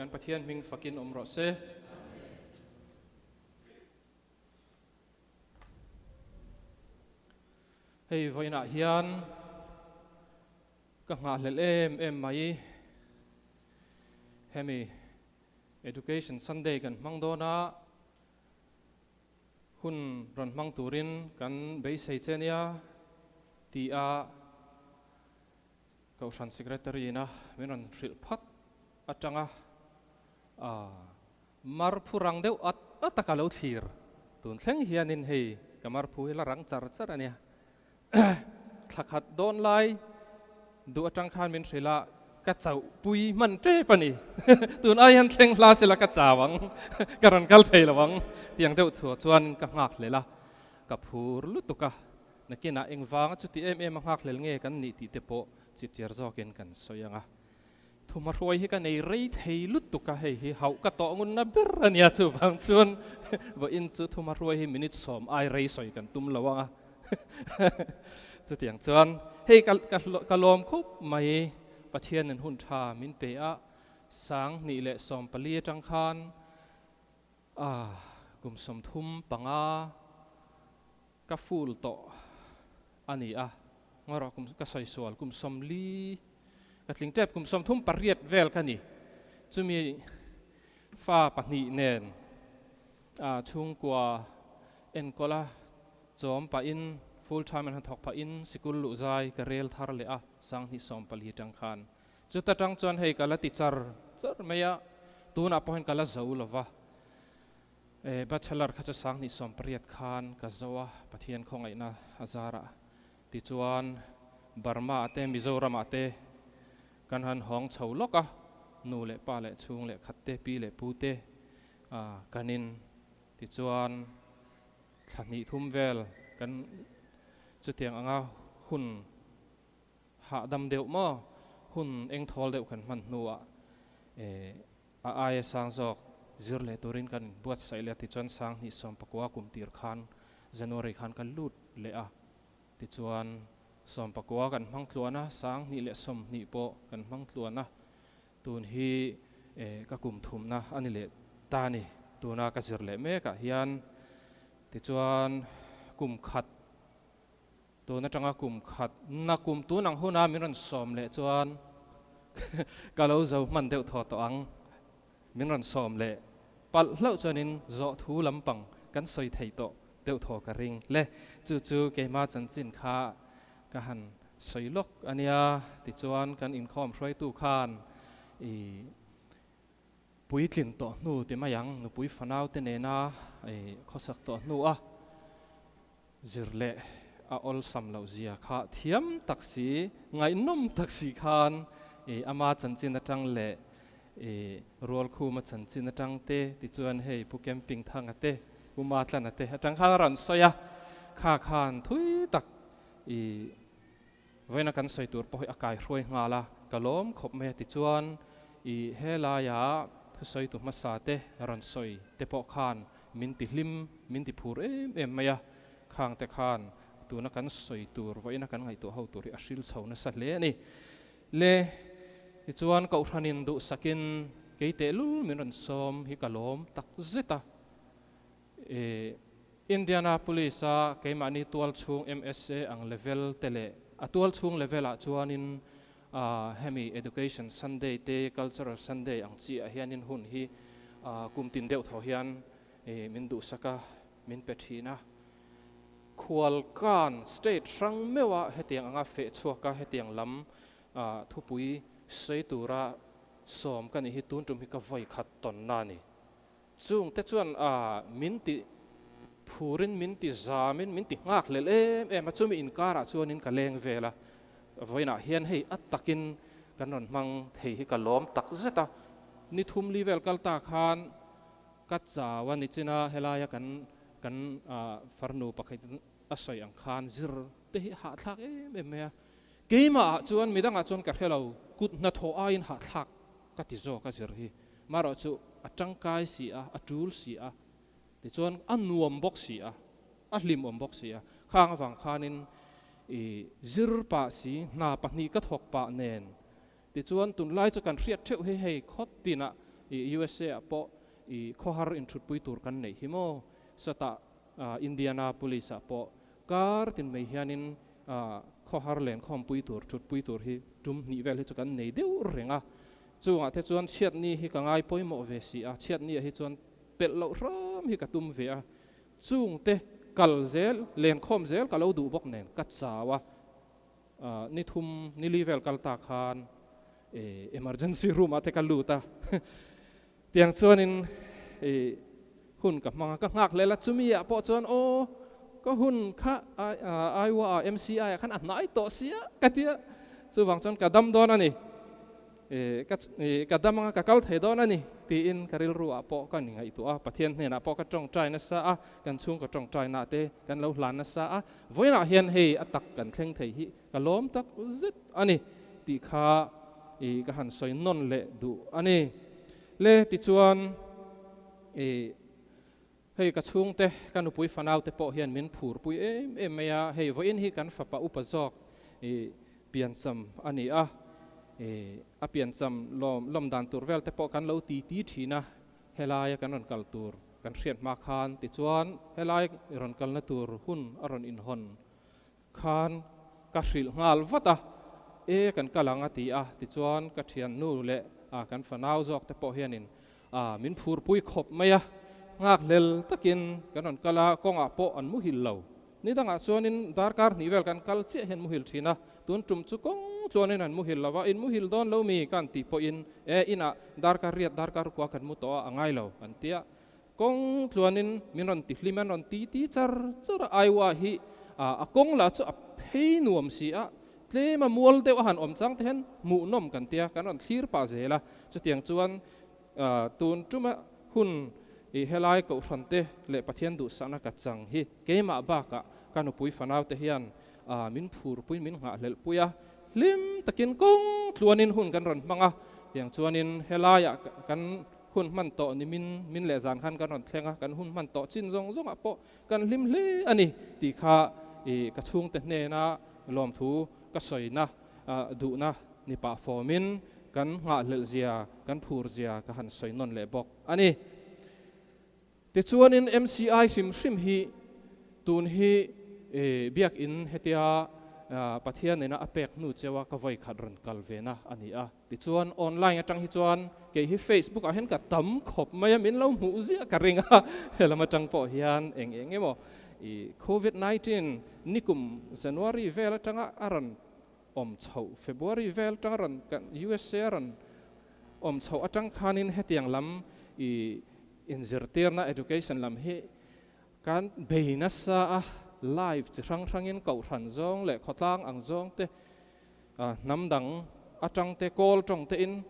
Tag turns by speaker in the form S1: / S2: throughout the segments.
S1: Kan Pathian hming fakin awm rawh se. Hei vawiinah hian ka nghahhlelh em em mai. Hemi Education Sunday kan hmang dawn a, hun rawn hmang turin kan beisei che nia ti a Kohhran Secretary ina min rawn hrilh phawt atanga mar phu rang deuh at at a ka lo thlir tun thleng hianin hei ka mar phu hi la rang char char a nia. Thla khat dawn lai duh atang khan min hrilh a, ka chauh pui hman tep a ni. Tun ai hian thleng hla sela ka chau ang, ka rawn kal thei lo ang tiang deuh chhuah chuan ka nghak hlel a, ka phur lutuk a. Nakinah engvanga chuti em em a nghakhlel nge kan nih tih te pawh chipchiar zawkin kan sawi ang a. Thumahruai hi ka nei rei thei lutuk a, hei hi hauh ka tawh ngunna ber a nia, chuvang chuan vawiin chu thumahruai hi minute sawm ai rei sawi kan tum lo ang a. Chutiang chuan hei ka ka lawm khup mai, Pathianin hun tha min pe a, 2014 atang khan kum 35 ka full tawh a ni a, ngaw rawh kum ka sawi sual kum 40 ka tling tep kum 38 vel ka ni, chumi fa pahnih nen chhungkua enkawl a chawm pahin full time an han thawk phahin sikul luh zai ka rel thar leh a 2014 tang khan chuta tang chuan hei ka la ti char char mai a, tunah pawh hian ka la zo lova. Bachelor kha chu 2018 khan ka zo a, Pathian khawngaihna a zarah. Tichuan Burma ah te Mizoram ah te kan han hawng chho lawk a, nu leh pa leh chhung leh khat te pi leh pu te kan in. Tichuan thla hnih thum vel kan chutiang anga hun hahdam deuh maw, hun engthawl deuh kan hman hnuah a aia sang zawk zir leh turin kan buatsaih leh a, tichuan 2019 kum tir khan January khan ka lut leh a, tichuan 19 kan hmang tluan a, 2020 pawh kan hmang tluan a, tun hi ka kum thumna a ni leh ta a ni, tuna ka zir leh mekah hian tichuan kum khat Tun atanga kum khat na kum tun ang huna min rawn sawm leh chuan ka lo zo hman deuh thaw tawh ang. Min rawn sawm leh palh hlauh chuanin zawh thu lampang kan sawi thei tawh deuh thaw ka ring le. Chu chu keima chanchin kha ka han sawi lawk a nia. Tichuan kan inkhawm hruaitu khan i puitlin tawh hnu ti mai ang, nupui fanau te nena i khawsak tawh hnu a. Zir leh a awlsam loh zia kha thiam tak si, ngaihnawm tak si khan i ama chanchin atang leh i Rualkhuma chanchin atang te tichuan hei Pu Camping Thanga te, Pu Matlana te atang khan a rawn sawi a, kha khan thui tak i vawiina kan sawi tur pawh hi a kaihruai nghal a, ka lawm khawp mai a tichuan i helaia thusawitu hmasa te rawn sawi te pawh khan min ti hlim, min ti phur em em mai a, khang te khan tuna kan sawi tur vawiina kan ngaihtuah ho tur hi a hril chho nasa hle a ni. Le, tichuan Kohhranin duhsakin kei tehlul min rawn sawm hi ka lawm tak zet a. E, Indianapolis a keimahni tual chhung MSA ang level te leh a tual chhung level ah chuanin hemi Education Sunday te Cultural Sunday ang chi ah hianin hun hi kum tin deuh thaw hian min duhsak a, min pe thin a. Khualkan state hrang meuh a hetiang anga feh chhuak a hetiang lam thupui sawi tura sawm ka nih hi tun tum hi ka vawi khat tawnna a ni. Chung te chuan min ti phurin min ti zamin min ti nghak hlel em em a, chumi inkarah chuanin ka leng vel a, vawiinah hian hei a takin kan rawn hmang thei hi ka lawm tak zet a, ni thum li vel kal ta khan ka chau a ni chin a, helaia kan kan farnu pakhat a sawi ang khan zir te hi hahthlak em em mai a, keimahah chuan midangah chuan ka hre lo, kut hnathawh aiin hahthlak ka ti zawk a zir hi. Marawh chu a tangkai si a, a tul si a, tichuan a nuam bawk si a, a hlimawm bawk si a. Khang avang khanin i zir pah si, hna pahnih ka thawk pah nen, tichuan tunlai chu kan hriat theuh hi hei khawt tinah I USA ah pawh i khawhar inthutpui tur kan neih hi maw? Sawtah Indianapolis ah pawh kar tin mai hianin khawhar lenkhawmpui tur, thutpui tur hi tum hnih vel hi chu kan nei deuh reng a. Chungah te chuan chhiatni hi ka ngai pawimawh ve si a, chhiatni ah hi chuan pelh loh hram hi ka tum ve a. Chungte kal zel, lenkhawm zel ka lo duh bawk nen ka chau a. Ni thum, ni li vel kal ta khan emergency room ah te ka lut a, tiang chuanin hun ka hmang a, ka nghak hlel a, chumi ah pawh chuan aw ka hun kha Iowa ah MCI ah khan a hnai tawh sia ka tia, chuvang chuan ka dam dawn a ni. Ka dam anga ka kal thei dawn a ni tiin ka rilru ah pawh ka ngaihtuah a, Pathian hnenah pawh ka tawngtai nasa a, kan chhungkaw tawngtaina te kan lo hlan nasa a, vawiinah hian hei a tak kan thleng thei hi ka lawm tak zet a ni tih kha ka han sawi nawn leh duh a ni. Le tichuan hei ka chhungte, ka nupui fanaute pawh hian min phurpui em em mai a, hei vawiin hi kan fapa upa zawk piancham a ni a, a piancham lawm lawm dan tur vel te pawh kan lo ti ti thin a, helaia kan rawn kal tur kan hriat hma khan tichuan helai rawn kalna tur hun a rawn inhawn khan ka hrilh nghal vat a, E kan kal ang a ti a, tichuan ka thiannu leh kan fanau zawk te pawh hianin min phurpui khawp mai a, nghakhlel takin kan rawn kal a, kawngah pawh an muhil lo. Ni dangah chuanin darkar hnih vel kan kal chiah hian muhil thin a, tun tum chu kawng tluanin an muhil lo a, in muhil dawn lo mi ka an tih pawhin e inah darkar riat darkar kua kan mu tawh a, a ngai lo an ti a, Kawng tluanin min rawn ti hlim, an rawn ti ti char char a, Iowa hi a kawng lah chu a phei nuam si a, tlem a mual deuh a han awm chang te hian hmuhnawm kan tia, kan rawn thlir pah zel a, chutiang chuan tun tuma hun i helai kohhran te leh Pathian duhsakna ka chang hi keimah bakah ka nupui fanau te hian min phurpui min nghahhlelhpui a, hlim takin kawng tluanin hun kan rawn hmang a, tiang chuanin helaiah kan Hun hman tawh ni min min leh zan khan kan rawn thleng a, kan hun hman tawh chin zawng zawngah pawh kan hlim hle a ni tih kha i ka chhungte hnena lawmthu ka sawina duhna ni pah fawmin kan nghahhlelh zia, kan phur zia ka han sawi nawn leh bawk a ni. Tichuanin MCI hrim hrim hi tun hi Biakin hetia Pathian nena a pek hnu cheu a ka vawi khat rawn kal ve na a ni a. Tichuan online atang hi chuan kei hi Facebook ah hian ka tam khawp mai a, min lo hmuh ziah ka ring a, helam atang pawh hian eng eng emaw i Covid 19 nikum January vel atanga a rawn awm chhoh, February vel atanga rawn kan USA a rawn awm chhoh atang khanin hetiang lam i inzirtirna education lam hi kan bei nasa a, live chi hrang hrangin kohhran zawng leh khawtlang ang zawng te Hnam dang atang te kawl tawng te in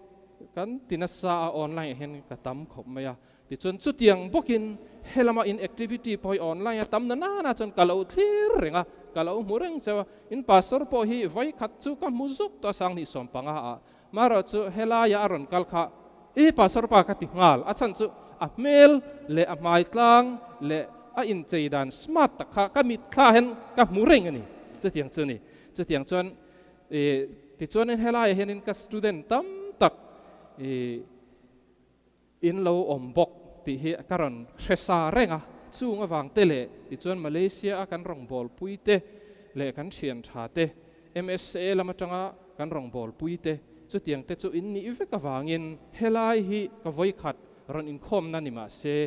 S1: kan ti nasa a online ah hian ka tam khawp mai a, tichuan chutiang bawkin helama in activity pawh hi online a tam na nana chuan ka lo thlir reng a, ka lo hmu reng cheu a, in pastor pawh hi vawi khat chu ka hmu zuk tawh a sanghnih 15 ah, marawh chu helaia a rawn kal kha i pastor pa ka ti nghal, a chhan chu a hmel leh a hmai tlang leh a inchei dan smart tak kha ka mitthla hian ka hmu reng a ni, chutiang chu a ni. Chutiang chuan i tichuanin helaiah hianin ka student tam tak i in lo awm bawk tih hi ka rawn hre sa reng a, chung avang te leh tichuan Malaysia a kan rawngbawlpui te leh kan thian tha te, MSA lam atanga kan rawngbawlpui te, chutiang te chu in nih vek avangin helai hi ka vawikhat rawn inkhawmna ni mahse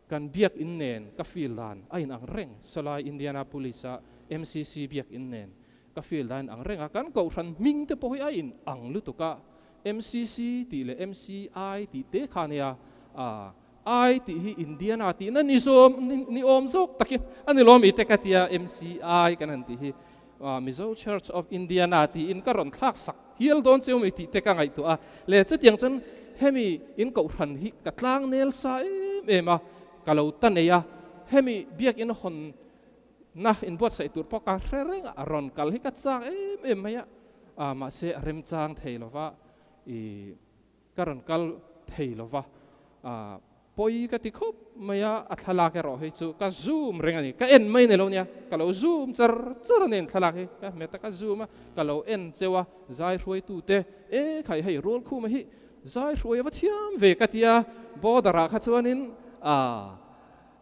S1: Kan biakinn nen ka feel dan a inang reng, Sawlai Indianapolis a MCC biakinn nen ka feel dan a inang reng a, kan kohhran hming te pawh hi a inang lutuk a, MCC tih leh MCI tih te kha nia, a I tih hi Indiana tihna ni zawm ni awm zawk tak hi a ni lawm i te ka tia MCI kan han tih hi Mizo Church of Indiana tiin ka rawn thlak sak hial dawn cheu mai tih te ka ngaihtuah a, le chutiang chuan hemi in kohhran hi ka tlang nel sa em em a, ka lo ta nei a, hemi biakin hawn na inbuatsaih tur pawh ka hre reng a, a rawn kal hi ka chak em em mai a, mahse a remchang thei lova i Ka rawn kal thei lo va, pawi ka ti khawp mai a, a thlalak erawh hei chu ka zoom reng a ni, ka en mai ni lo nia, ka lo zoom char char a ni thlalak hi, ka hmet a ka zoom a, ka lo en cheu a, zai hruaitute e khai hei rual khuma hi Zai hruai a va thiam ve ka tia, border ah kha chuanin ah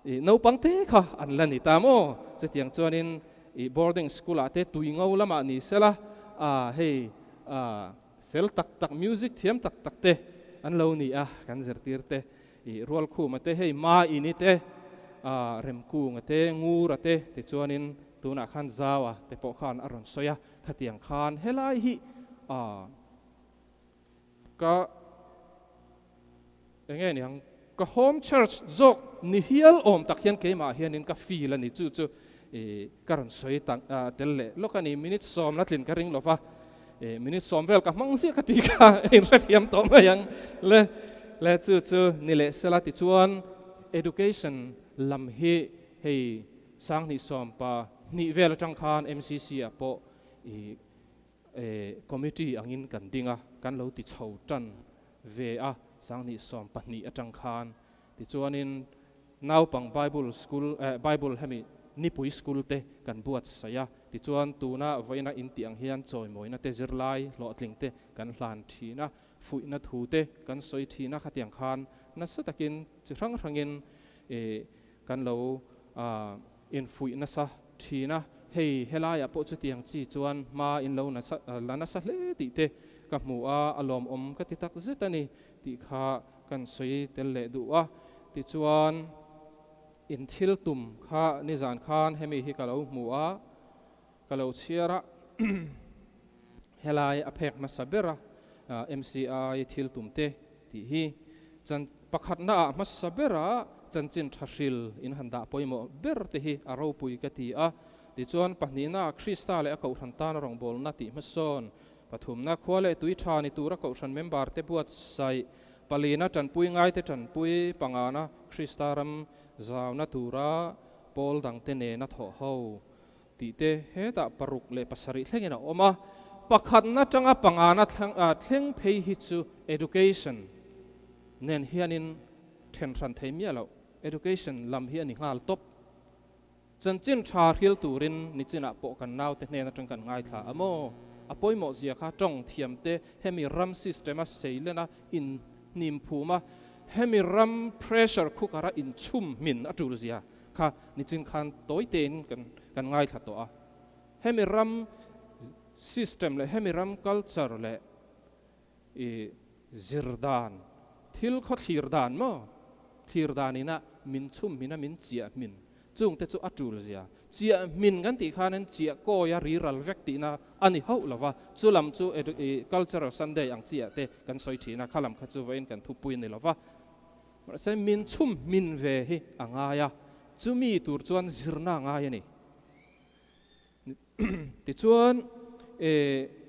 S1: i naupang te kha an la ni ta maw? Chutiang chuanin i boarding school ah te tui ngo lamah ni sela ah hei ah fel tak tak music thiam tak tak te an lo ni a, kan zirtir te i Rualkhuma te hei Maini te ah Remkunga te Ngura te tichuanin tunah khan Zaua te pawh khan a rawn sawi a, khatiang khan helai hi ah Ka enge niang ka home church zawk ni hial awm tak hian keimah hianin ka feel a ni chu chu i ka rawn sawi tak tel leh lawk a ni minute sawm la tlin ka ring lova i minute sawm vel ka hmang ziah ka ti kha in hrethiam tawh mai ang le le chu chu ni leh sela tichuan education lam hi hei sanghnih sawm pa hnih vel atang khan MCC ah pawh i Committee angin kan ding a, kan lo ti chho tan ve a, 2012 atang khan. Tichuanin naupang Bible School, Bible hemi nipui school te kan buatsaih a, tichuan tuna vawiina intih ang hian chawimawina te zirlai hlawhtling te kan hlan thin a, fuihna thu te kan sawi thin a, khatiang khan nasa takin chi hrang hrangin kan lo infuih nasa thin a, hei helaiah pawh chutiang chi chuan hma in lo nasa la nasa hle tih te ka hmu a, a lawmawm ka ti tak zet a ni tih kha kan sawi tel leh duh a. Tichuan in thil tum kha nizan khan hemi hi ka lo hmu a, ka lo chhiar a, helai a phek hmasa ber a MCI thil tum te tih hi chan pakhatna ah hmasa bera chanchin tha hril in han dah pawimawh ber te hi a ropui ka ti a. Tichuan pahnihna ah Krista leh a kohhran tana rawngbawlna tih hmasawn, pathumna khua leh tui tha ni tura kohhran member te buatsaih, palina tanpui ngai te tanpui, pangana Krista ram zauna tura pawl dangte nena thawh ho Tih te hetah 6 leh 7 thlengin a awm a, pakhatna atanga pangana thleng phei hi chu education nen hianin then hran thei miah loh, education lam hi a ni nghal tawp. Chanchin tha hril turin nichinah pawh kan naute hnen atang kan ngaithla a maw? A pawimawh zia kha tawng thiam te hemi ram system a seilena in hnim phum a, hemi ram pressure cooker a inchhum hmin a tul zia Kha nichin khan tawi tein kan kan ngaithla tawh a. Hemi ram system leh hemi ram culture leh i zir dan, thil khaw thlir dan maw, thlir dan ina min chhum hmin a min chiah hmin chung te chu a tul zia. Chiah hmin kan tih khan an chiah kawi a riral vek tihna a ni hauh lo va, chu lam chu i cultural Sunday ang chiah te kan sawi thin a, kha lam kha chu vawiin kan thupui ni lo va. Mahse min chhum hmin ve hi a ngai a, chumi tur chuan zirna a ngai a ni. Tichuan,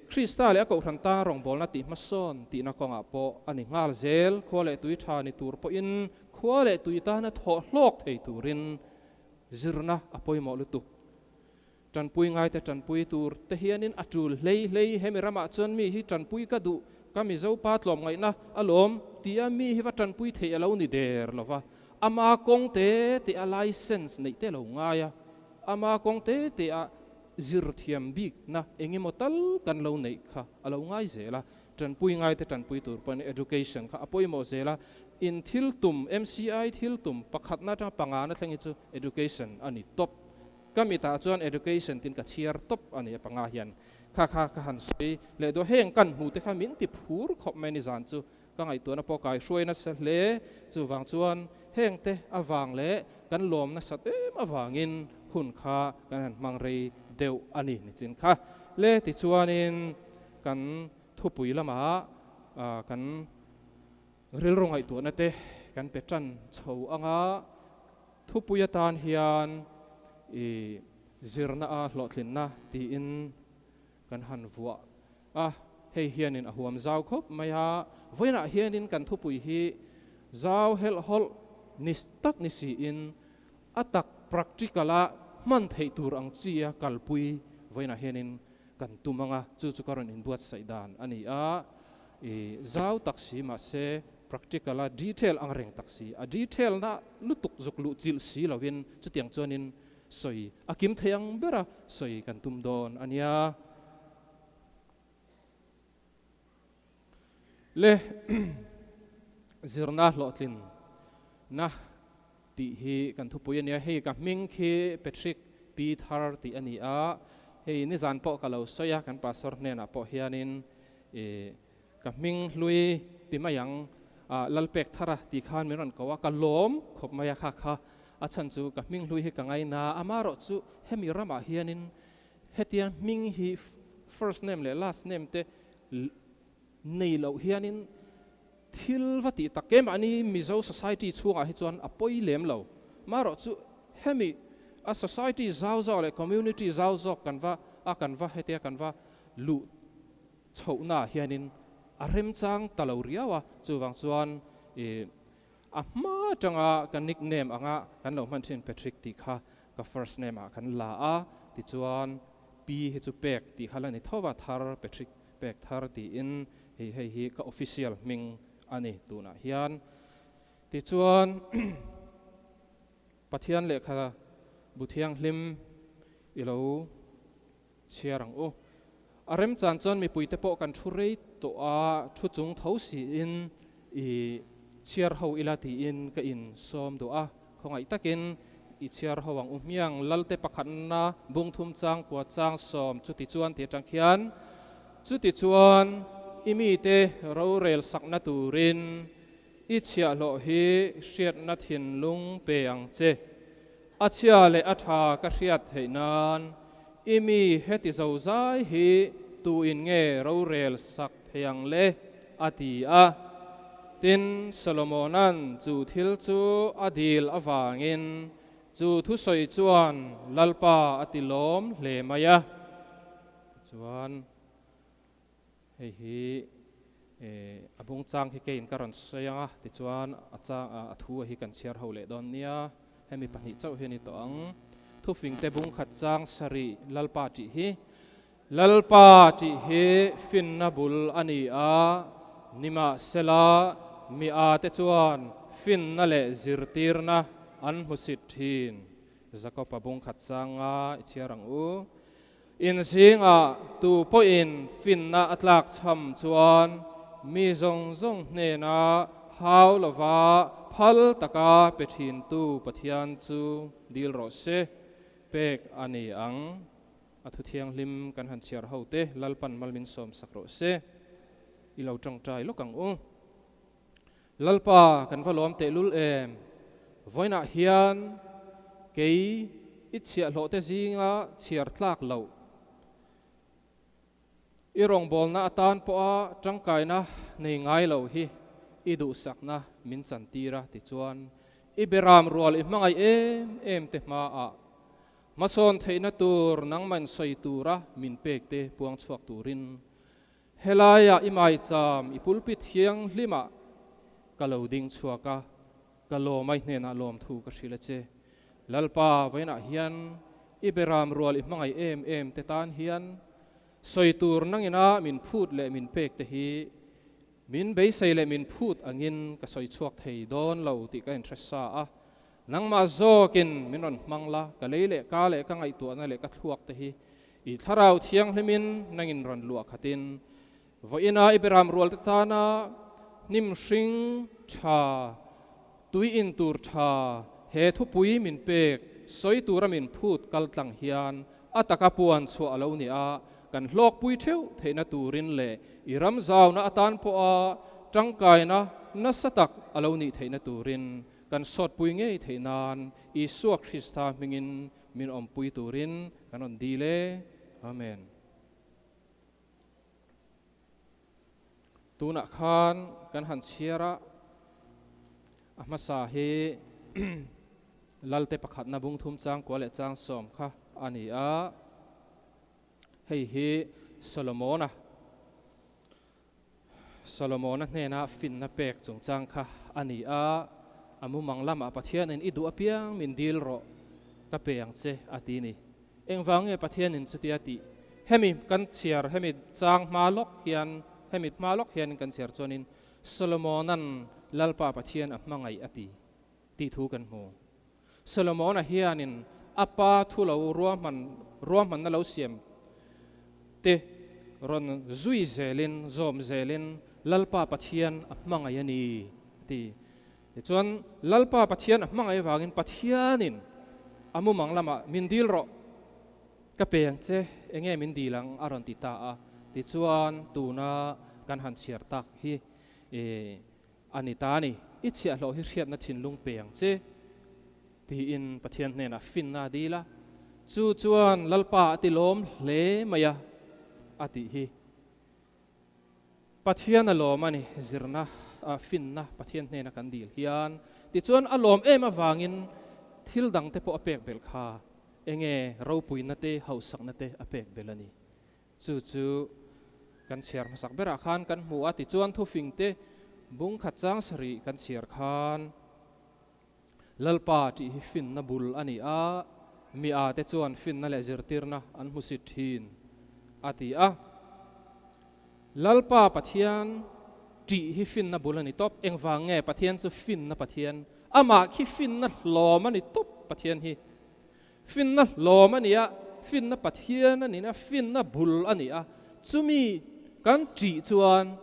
S1: Krista leh a Kohhran tan rawngbawlna tih hmasawn tihna kawngah pawh a ni nghal zel. Khua leh tui tha ni tur pawhin khua leh tui tana thawh hlawk thei turin zirna a pawimawh lutuk. Tanpui ngaite tanpui tur te hianin a tul hlei hlei, hemi ramah chuan mi hi tanpui ka duh, ka Mizo pa tlawmngaihna alawm tia mi hi va tanpui theih a lo ni der lo va, ama kawng te te a license neih te lo ngai a, ama kawng te te a zir thiam bikna engemaw tal kan lo neih kha a lo ngai zel a, tanpui ngaite tanpui tur pawhin education kha a pawimawh zel a, in thil tum MCI thil tum pakhatna atanga pangana thleng hi chu education a ni tawp. Ka mitah chuan education tin ka chhiar tawp a ni a panga hian kha kha ka han sawi leh daw heng kan hmu te kha min ti phur khawp mai ni zan chu ka ngaihtuahna pawh kai hruai nasa hle chuvang chuan heng te avang leh kan lawm nasat em avangin hun kha kan han hmang rei deuh a ni nichin kha le tichuanin kan thupui lamah kan rilru ngaihtuahna te kan pe tan chho anga. Thupui atan hian i zirna a hlawhtlinna tiin kan han vuah a, hei hianin a huam zau khawp mai a, vawiinah hianin kan thupui hi zau helh hawlh ni tak ni siin a tak practical a hman theih tur ang chi a kalpui vawiinah hianin kan tum ang a, chu chu ka rawn inbuatsaih dan a ni a, i zau tak si mahse practical a detail ang reng tak si, a detail na lutuk zuk luh chilh si lovin chutiang chuanin sawi a kim thei ang bera sawi kan tum dawn a nia. Le zirna hlawhtlin na tih hi kan thupui a nia. Hei ka hming khi Patrick P Thar tih a ni a, hei nizan pawh ka lo sawi a, kan pastor hnenah pawh hianin ih ka hming hlui ti mai ang ah Lalpek Thara tih khan min rawn ko a, ka lawm khawp mai a kha kha a chhan chu ka hming hlui hi ka ngaina a, amaherawh chu hemi ramah hianin hetia hming hi first name leh last name te nei loh hianin thil va tih tak keimahni Mizo society chhungah hi chuan a pawi lem lo. Marawh chu hemi a society zau zawk leh community zau zawk kan va a kan va hetia kan va luh chhohnaah hianin a remchang ta lo riau a, chuvang chuan ih a hma atanga ka nickname anga kan lo hman thin Patrick tih kha ka first name ah kan la a, tichuan P hi chu pek tih kha la ni tho va, Thar Patrick pek thar tiin hei hei hi ka official hming a ni tunah hian. Tichuan Pathian lehkha bu thianghlim i lo chhiar ang u. A remchan chuan mipuite pawh kan thu rei tawh a, thu chung tho siin i chhiar ho ila tiin ka insawm duh a, khawngaih takin i chhiar ho ang u hmiang Lalte pakhatna bung thum chang kua chang sawm chuti chuan ti atang khian chuti chuan i mite rorel sakna turin i chhiahhlawh hi hriatna thinlung pe ang che. A chhia leh a tha ka hriat theih nan i mi heti zozai hi tuin nge rorel sak thei ang le? a ti a. Tin, Solomona'n chu thil chu a dil avangin chu thusawi chuan Lalpa a ti lawm hle mai a. Tichuan. Hei hi a bung chang hi keiin ka rawn sawi ang a, tichuan a chang a thu a hi kan chhiar ho leh dawn nia, hemi pahnih chauh hi a ni tawh ang. Thufingte bung khat chang sarih Lalpa tih hi, Lalpa tih hi finna bul a ni a, nimahsela mi a te chuan finna leh zirtirna an hmusit thin. Jakob-a bung khat changa i chhiar ang u. Inzingah tu pawhin finna a tlak chham chuan mi zawng zawng hnena hau lova phal taka pe thintu Pathian chu dil rawh se, pek a ni ang. A thu thianghlim kan han chhiar ho te Lalpan malmin sawm sak rawh se. I lo tawngtai lawk ang u. Lalpa kan va lawm tehlul em? Vawiinah hian kei i chhiahhlawhte zinga chhiar tlak loh, i rawngbawlna atan pawha tangkaina nei ngai lo hi i duhsakna min chantir a, tichuan i beram rual i hmangaih em em te hmaah hmasawn theihna tur nangman sawi tura min pekte puang chhuak turin Helaiah i maicham i pulpit thianghlimah ka lo ding chhuak a, ka lawm a i hnenah lawmthu ka hrilh a che. Lalpa, vawiinah hian i beram rual i hmangaih em em te tan hian sawi tur nangina min phut leh min pek te hi min beisei leh min phut angin ka sawi chhuak thei dawn lo tih ka inhre sa a. Nangmah zawkin min rawn hmang la, ka lei leh ka leh ka ngaihtuahna leh ka thluak te hi I thlarau thianghlimin nangin rawn luah khatin vawiina i beram rualte tana hnim hring tha, tui in tur tha, he thupui min pek sawi tura min phut kal tlang hian a taka puan chhuah a lo ni a, kan hlawkpui theuh theihna turin leh i ram zauna atan pawha tangkaina nasa tak a lo nih theihna turin kan sawtpui ngei theih nan Isua Krista hmingin Min awmpui turin kan rawn dil e. Amen. Tunah khan kan han chhiar a, a hmasa hi Lalte pakhatna bung thum chang kua leh chang sawm kha a ni a. Hei hi Solomona, Solomona hnena finna pek chungchang kha a ni a, a mumang lamah Pathianin i duh apiang min dil rawh, ka pe ang che a ti ni. Engvang nge Pathianin chutia tih? Hemi kan chhiar, hemi chang hma lawk hian, hemi hma lawk hianin kan chhiar chuanin Solomona'n Lalpa Pathian a hmangaih a ti tih thu kan hmu. Solomona hianin a pa thu lo ruahman ruahmanna lo siam te rawn zui zelin, zawm zelin Lalpa Pathian a hmangaih a ni, a ti. Tichuan, Lalpa Pathian a hmangaih avangin Pathianin a mumang lamah min dil rawh, ka pe ang che, enge min dil ang a rawn ti ta a. Tichuan, tuna kan han chhiar tak hi a ni ta a ni. I chhiahhlawh hi hriatna thinlung pe ang che. Tiin Pathian hnenah finna a dil a, chu chuan Lalpa a ti lawm hle mai a, a tih hi. Pathian a lawm a ni, zirna, finna Pathian hnena kan dil hian. Tichuan a lawm em avangin thil dangte pawh a pek belh kha, enge ropuina te, hausakna te a pek belh a ni. Chu chu kan chhiar hmasak berah khan kan hmu a, tichuan thufingte bung khat chang sarih kan chhiar khan, Lalpa tih hi finna bul a ni a, mi a te chuan finna leh zirtirna an hmu si thin, a ti a. Lalpa Pathian tih hi finna bul a ni tawp. Engvang nge Pathian chu finna Pathian? Amah khi finna hlawm a ni tawp Pathian hi. Finna hlawm a ni a, finna Pathian a ni a, finna bul a ni a. Chumi kan tih chuan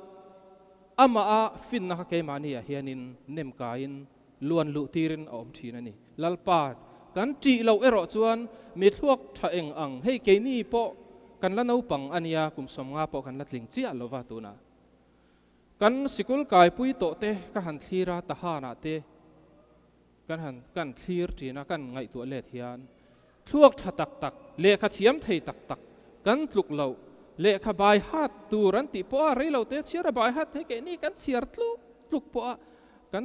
S1: amah a finna kha keimahni ah hianin nemkaiin luan luh tirin a awm thin a ni. Lalpa kan tih loh erawh chuan mi thluak tha eng ang, hei keini pawh kan la naupang a nia, kum 50 pawh kan la tling chiah lova tunah. Kan sikul kaipui tawh te ka han thlir a, Tahanah te kan han kan thlir thin a, kan ngaihtuah let hian thluak tha tak tak, lehkha thiam thei tak tak kan tluk loh, lehkha bai hat tur an tih pawh a rei lo te chhiar a bai hat hei keini kan chhiar tluk tluk pawh a kan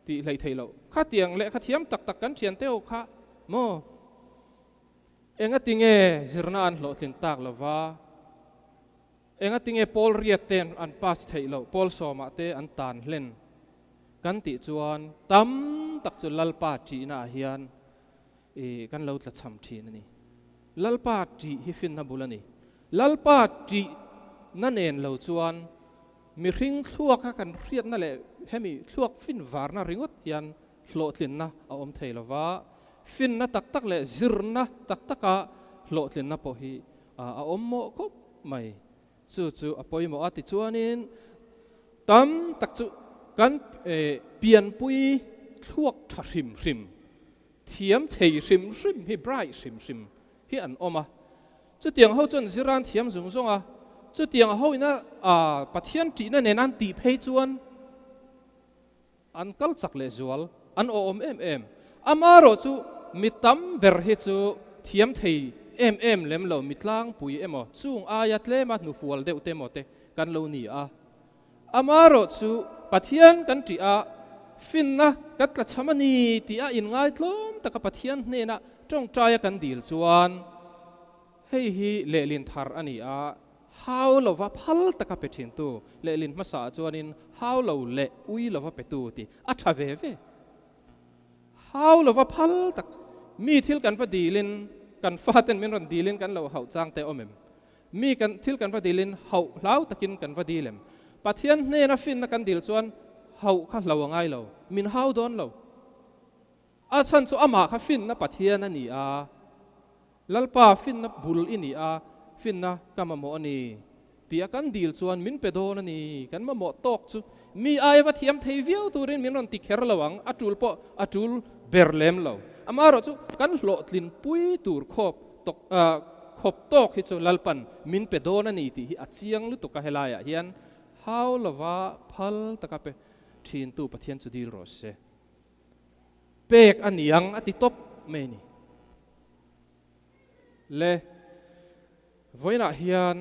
S1: tih hleih theih loh. Khatiang lehkha thiam tak tak kan thian teuh kha maw? Engati nge zirna an hlawhtlin tak lova? Engati nge Paul riat ten an pass theih loh, Paul sawmah te an tan hlen kan tih chuan tam tak chu Lalpa ṭihna ah hian i kan lo tla cham ṭhin a ni. Lalpa ṭih hi finna bul a ni. Lalpa ṭihna nen lo chuan mihring thluaka kan hriatna leh hemi thluak fin varna ringawt hian hlawhtlinna a awm thei lo va, finna tak tak leh zirna tak taka hlawhtlinna pawh hi a awm mawh khawp mai. Chu chu a pawimawh a, tichuanin tam tak chu kan pianpui thluak tha hrim hrim, thiam thei hrim hrim hi bright hrim hrim hi an awm a. Chutiang ho chuan ziran thiam zung zung a, chutiang ho ina Pathian ṭihna nen an tih phei chuan An kal chak leh zual, an awhawm em em. Amarawh chu mi tam ber hi chu thiam thei em em lem lo, mi tlangpui emaw, chung aia tlema hnufual deuh te emaw te kan lo ni a. Amarawh chu Pathian kan ṭih a, finna kan tla chham a ni tih a inngaitlawm taka Pathian hnena ṭawngṭaia kan dil chuan hei hi lehlin thar a ni a, Hau lova phal taka pe thintu lehlin hmasaah chuanin hau lo leh ui lova petu tih a tha ve ve. Hau lova phal tak mi thil kan va dilin kan faten min rawn dilin kan lo hauh chang te awm em? Mi kan thil kan va dilin hauh hlau takin kan va dil em? Pathian hnena finna kan dil chuan hauh kha hlo a ngai lo, min hau dawn lo. A chhan chu amah kha finna Pathian a ni a, Lalpa finna bul i ni a, finna ka mamawh a ni tih a kan dil chuan min pe dawn a ni. Kan mamawh tawk chu mi aia va thiam thei viau turin min rawn ti kher lo ang, a tul pawh a tul ber lem lo. Amaherawh chu kan hlawhtlin pui tur khawp tawk khawp tawk hi chu Lalpan min pe dawn a ni tih hi a chiang lutuk a helaiah hian hau lova phal taka pe thintu Pathian chu dil rawh se. Pek a niang a ti tawp mai a ni. Le vawiinah hian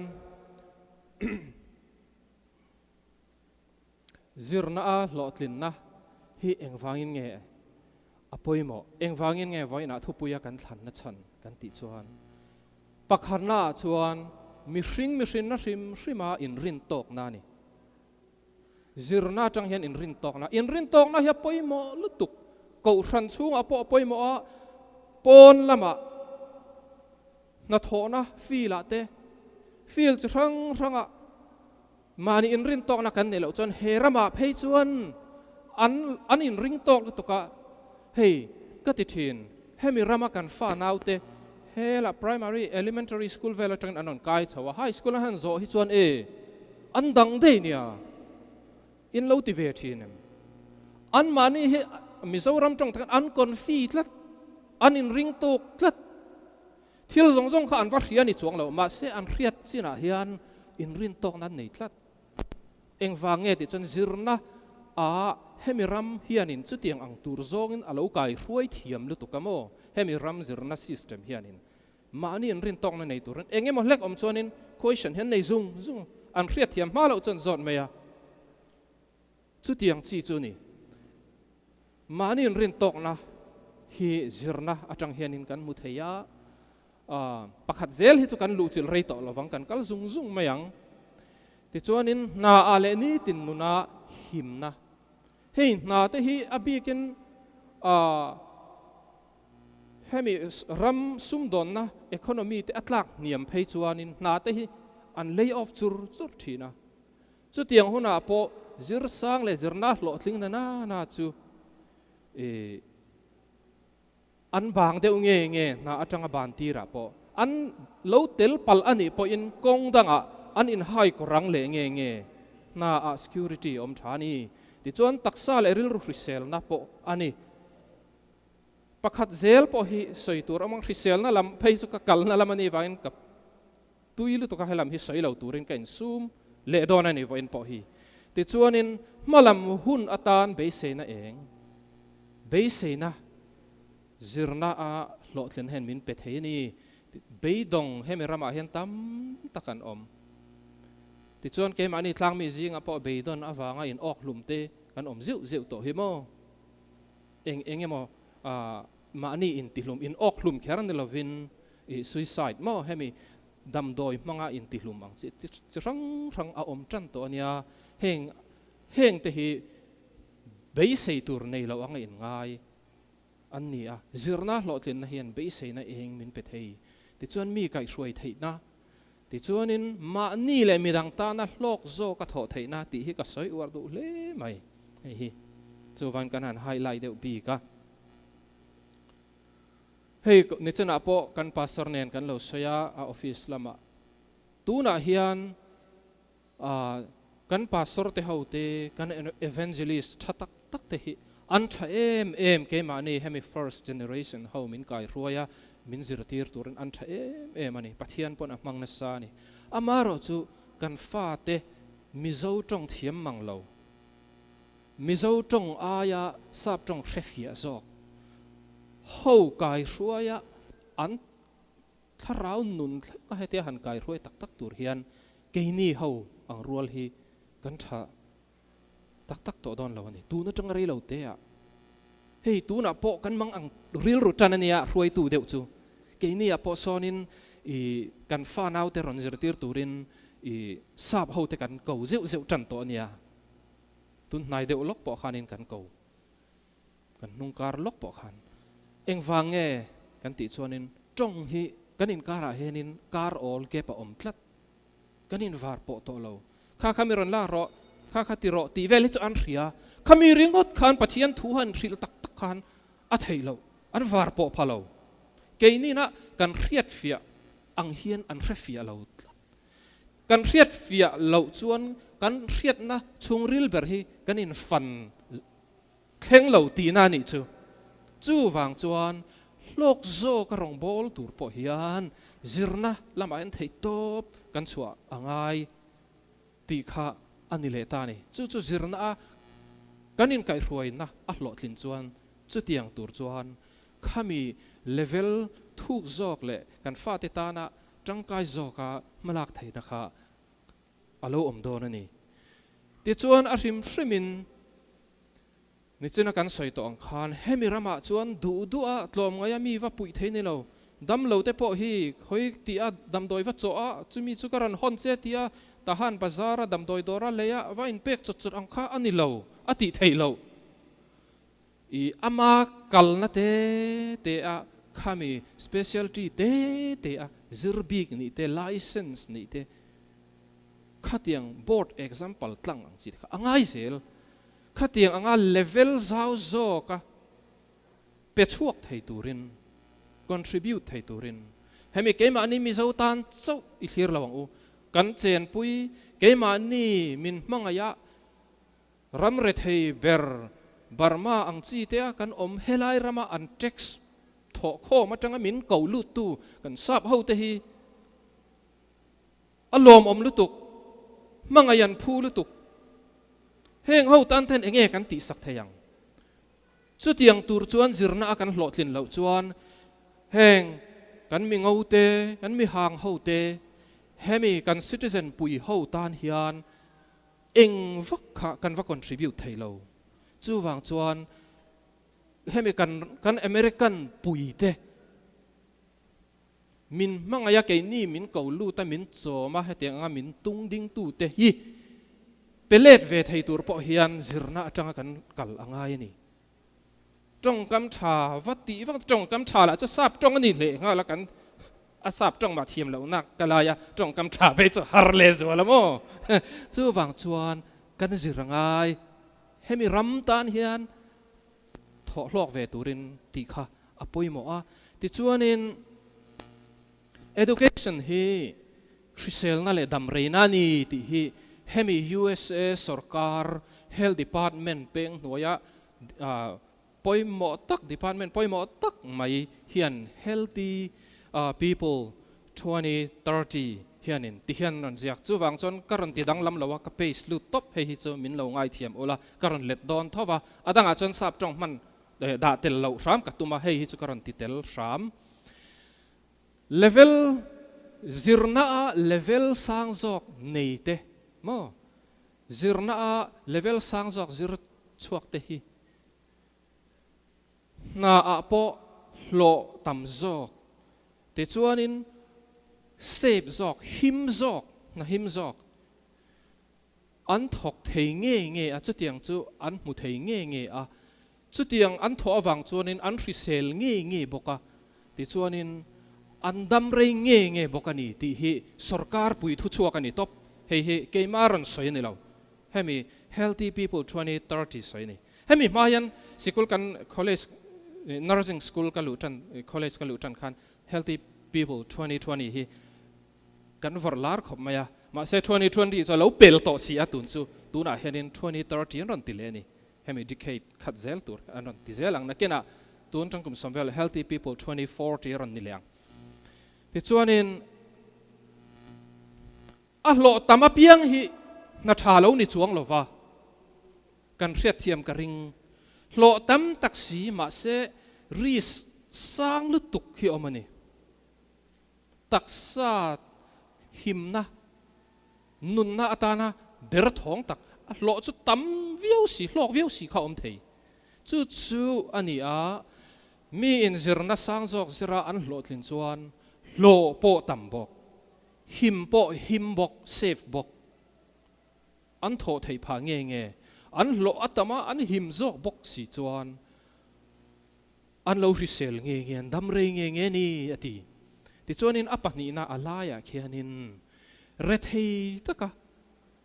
S1: zirna a hlawhtlinna hi engvangin nge a pawimawh? Engvangin nge vawiinah thupuia kan thlanna chhan kan tih chuan pakhatnaah chuan mihring mihrinna hrim hrima inrintawkna a ni. Zirna atang hian inrintawkna, inrintawkna hi a pawimawh lutuk. Kohhran chhungah pawh a pawimawh a, pawn lamah hnathawhna field ah te, field chi hrang hrangah mahni inrintawkna kan neih loh chuan he ramah phei chuan an an inringtawk lutuk a, hei ka ti thin, hemi rama kan fa naute hela primary, elementary school vel atangin an rawn kai chho a, high school an han zawh hi chuan e, An dang daih nia. In lo ti ve thin em? Anmahni hi Mizoram tawng takin an confi tlat, an inring tawk tlat. Thil zawng zawng kha an va hria ni chuang lo, mahse an hriat chinah hian inrin tawkna an nei tlat. Engvang nge tih chuan zirna ah hemi ram hianin chutiang ang tur zawngin a lo kai hruai thiam lutuk a maw? Hemi ram zirna system hianin mahni inrin tawkna nei turin eng emaw hlek awm chuanin question hi an nei zung zung, an hriat thiam hma loh chuan zawt mai a, chutiang chi chu a ni. Mahni inrin tawkna hi zirna atang hianin kan hmu thei a, pakhat zel hi chu kan luhchilh rei tawh lovang, kan kal zung zung mai ang. Tichuanin hna ah leh nitin nuna himna, hei hna te hi a bikin hemi ram sumdawnna economy te a tlak hniam phei chuanin hna te hi an lay off chur chur thin a. Chutiang hunah pawh zirsang leh zirna hlawhtling na na na chu ih an bang deuh nge nge hna atanga ban tirah pawh an lo tel palh a nih pawhin kawng dangah an inhai kawrang leh nge nge hna ah security awm tha a ni. Tichuan taksa leh rilru hriselna pawh a ni. Pakhat zel pawh hi sawi tur awm ang, hriselna lam phei chu ka kalna lam a nih vangin ka Tui lutuk a helam hi sawi lo turin ka insum leh dawn a ni vawiin pawh hi. Tichuanin hmalam hun atan beiseina eng? Beiseina zirna a hlawhtlin hian min pe thei a ni. Beidawng hemi ramah hian tam tak an awm. Tichuan keimahni tlangmi zingah pawh beidawn avanga in awk hlum te kan awm zeuh zeuh tawh hi maw? Eng eng emaw mahni intihlum, in awk hlum kher ni lovin I suicide maw hemi damdawi hmanga intihlum ang chi chi hrang hrang a awm tan tawh a nia, heng heng te hi beisei tur nei lo anga inngai an ni a, zirna hlawhtlinna hian beiseina eng min pe thei tichuan mi kaihhruai theihna tichuanin mahni leh midang tana hlawk zawk a thawh theihna tih hi ka sawi uar duh hle mai hei hi chuvan kan han highlight deuh bik a. Hei nichinah pawh kan pastor nen kan lo sawi a, a office lamah. Tunah hian kan pastor te ho te, kan evangelist tha tak tak te hi an tha em em keimahni hemi first generation ho min kai hruai a, min zirtir turin an tha em em a ni. Pathian pawn a hmang nasa a ni. Amaherawhchu kan fate Mizo tawng thiam mang lo. Mizo tawng aia sap tawng hre fiah zawk. Ho kai hruaia an thlarau nun thleng a hetia han kai hruai tak tak tur hian keini ho ang rual hi kan tha tak tak tawh dawn lo a ni. Tun atanga rei lo te ah hei tunah pawh kan mang ang rilru tan a nia hruaitu deuh chu keini ah pawh sawnin i kan fa naute rawn zirtir turin i sap ho te kan ko zeuh zeuh tan tawh a nia. Tun hnai deuh lawk pawh khanin kan ko, kan hnung kar lawk pawh khan engvang nge kan tih chuanin tawng hi kan inkarah hianin kar awl gap a awm tlat, kan invar pawh tawh lo. Kha kha mi rawn lak rawh, kha kha ti rawh tih vel hi chu an hria. Khami ringawt khan Pathian thu han hrilh tak tak khan a theih loh, an var pawh pha lo. Keinina kan hriatfiah ang hian an hrefiah lo tlat. Kan hriat fiah loh chuan kan hriatna chhungril ber hi kan infan thleng lo tihna a nih chu. Chuvang chuan hlawk zawk a rawngbâwl tur pawh hian zirna lamah hian theihtawp kan chhuah a ngai tih kha a ni leh ta a ni. Chu chu zirna a kan inkaihhruaina a hlawhtlin chuan chutiang tur chuan khami level thuk zawk leh kan fate tana Tangkai zawka hmalak theihna kha a lo awm dawn a ni. Tichuan a hrim hrimin nichina kan sawi tawh ang khan hemi ramah chuan duh duha tlawmngaia mi va puih thei ni lo, damlo te pawh hi khawi tia damdawi va chawh a, chumi chu ka rawn hawn che tia Tahan bazara damdawi dawra leia va inpek chawt chawt ang kha a ni lo, a tih theih loh. I ama kalna te te a khami specialty te te a zir bik nih te, license nih te, khatiang board example tlang ang chi te kha a ngai zel. Khatiang anga level zau zawk a pe chhuak thei turin, contribute thei turin hemi keimahni Mizo tan chauh i thlir lo ang u. Kan chenpui keimahni min hmangaih a. Ram rethei ber Burma ang chi te a kan awm helai rama an tax thawh khawm atanga min ko lut tu kan sap ho te hi a lawmawm lutuk, hmangaih an phu lutuk. Heng ho tan ten enge kan tihsak thei ang? Chutiang tur chuan zirna a kan hlawhtlin loh chuan heng kan mi ngo te, kan mi hang ho te, hemi kan citizen pui ho tan hian eng vak kha kan va contribute thei lo. Chuvang chuan hemi kan kan American pui te min hmangaih a keini min ko lut a min chawm a hetiang anga min tung ding tu te hi pe let ve thei tur pawh hian zirna atanga kan kal a ngai a ni. Tawngkam tha va tih vak tawngkam tha lah chu sap tawng a ni hle nghal a kan a sap tawng mah thiam loh nak ka lai a tawngkam tha phei chu har leh zual a maw chuvang chuan kan zir a ngai hemi ram tan hian thawh hlawk ve turin tih kha a pawimawh a tichuanin education hi hriselna leh damreina a ni tih hi hemi USA sorkar health department peng hnuaia pawimawh tak department pawimawh tak mai hian healthy people 2030 hianin ti hian rawn ziak chuvang chuan ka rawn ti danglam lo a ka paste lut tawp hei hi chu min lo ngaithiam ula ka rawn let dawn tho va a dangah chuan sap tawng hman dah tel loh hram ka tum a hei hi chu ka rawn ti tel hram level zirna a level sang zawk nei te maw Zirna a level sang zawk zir chhuak te hi hna ah pawh hlawh tam zawk, tichuanin safe zawk, him zawk, hna him zawk an thawk thei ngei ngei a, chutiang chu an hmu thei ngei ngei a, chutiang an thawh avang chuanin an hrisel ngei ngei bawk a, tichuanin an dam rei ngei ngei bawk a ni tih hi sorkar pui thuchhuak a ni tawp. Hei hi keimah rawn sawi a ni lo, hemi Healthy People 2030 sawi a ni. Hemi hma hian sikul kan college nursing school ka luh tan college ka luh tan khan Healthy People 2020 hi kan vawrh lar khawp mai a, mahse 2020 chu a lo pel tawh si a tun chu tunah hianin 2030 an rawn ti leh a ni. Hemi decade khat zel tur an rawn ti zel ang nakinah tun tangkum sawm vel Healthy People 2040 a rawn ni leh ang. Tichuanin a hlawh tam apiang hi hna tha lo ni chuang lova kan hriatthiam ka ring. Hlawh tam tak si mahse risk sang lutuk hi awm a ni. Taksa himna nunna atana ber thawng tak a hlawh chu tam viau si hlawk viau si kha awm thei. Chu chu a ni a, mi inzirna sang zawk zira an hlawhtlin chuan hlawh pawh tam bawk, him pawh him bawk, safe bawk, an thawh theih phah nge nge, an hlawh a tam a, an him zawk bawk si chuan an lo hrisel nge nge, an dam rei nge nge ni a ti. Tichuanin a pahnihna a laiah khianin rethei taka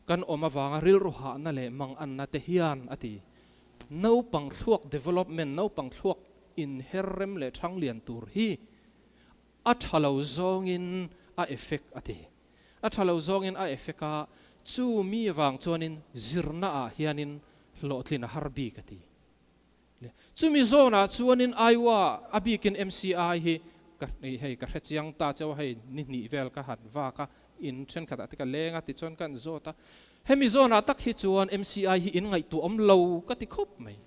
S1: kan awm avanga rilru hahna leh manganna te hian a ti. Naupang thluak development, naupang thluak inher rem leh thang lian tur hi a tha lo zawngin a effect a ti. A tha lo zawngin a effect a, chu mi avang chuanin zirna ah hianin hlawhtlin a har bik a ti. Chumi zawnah chuanin Iowa a bikin MCI hi ka hei ka hre chiang ta cheu a, hei ni hnih vel ka han vak a, in thenkhatah te ka leng a tichuan ka han zawt a, hemi zawnah tak hi chuan MCI hi in ngaihtuah awm lo ka ti khawp mai,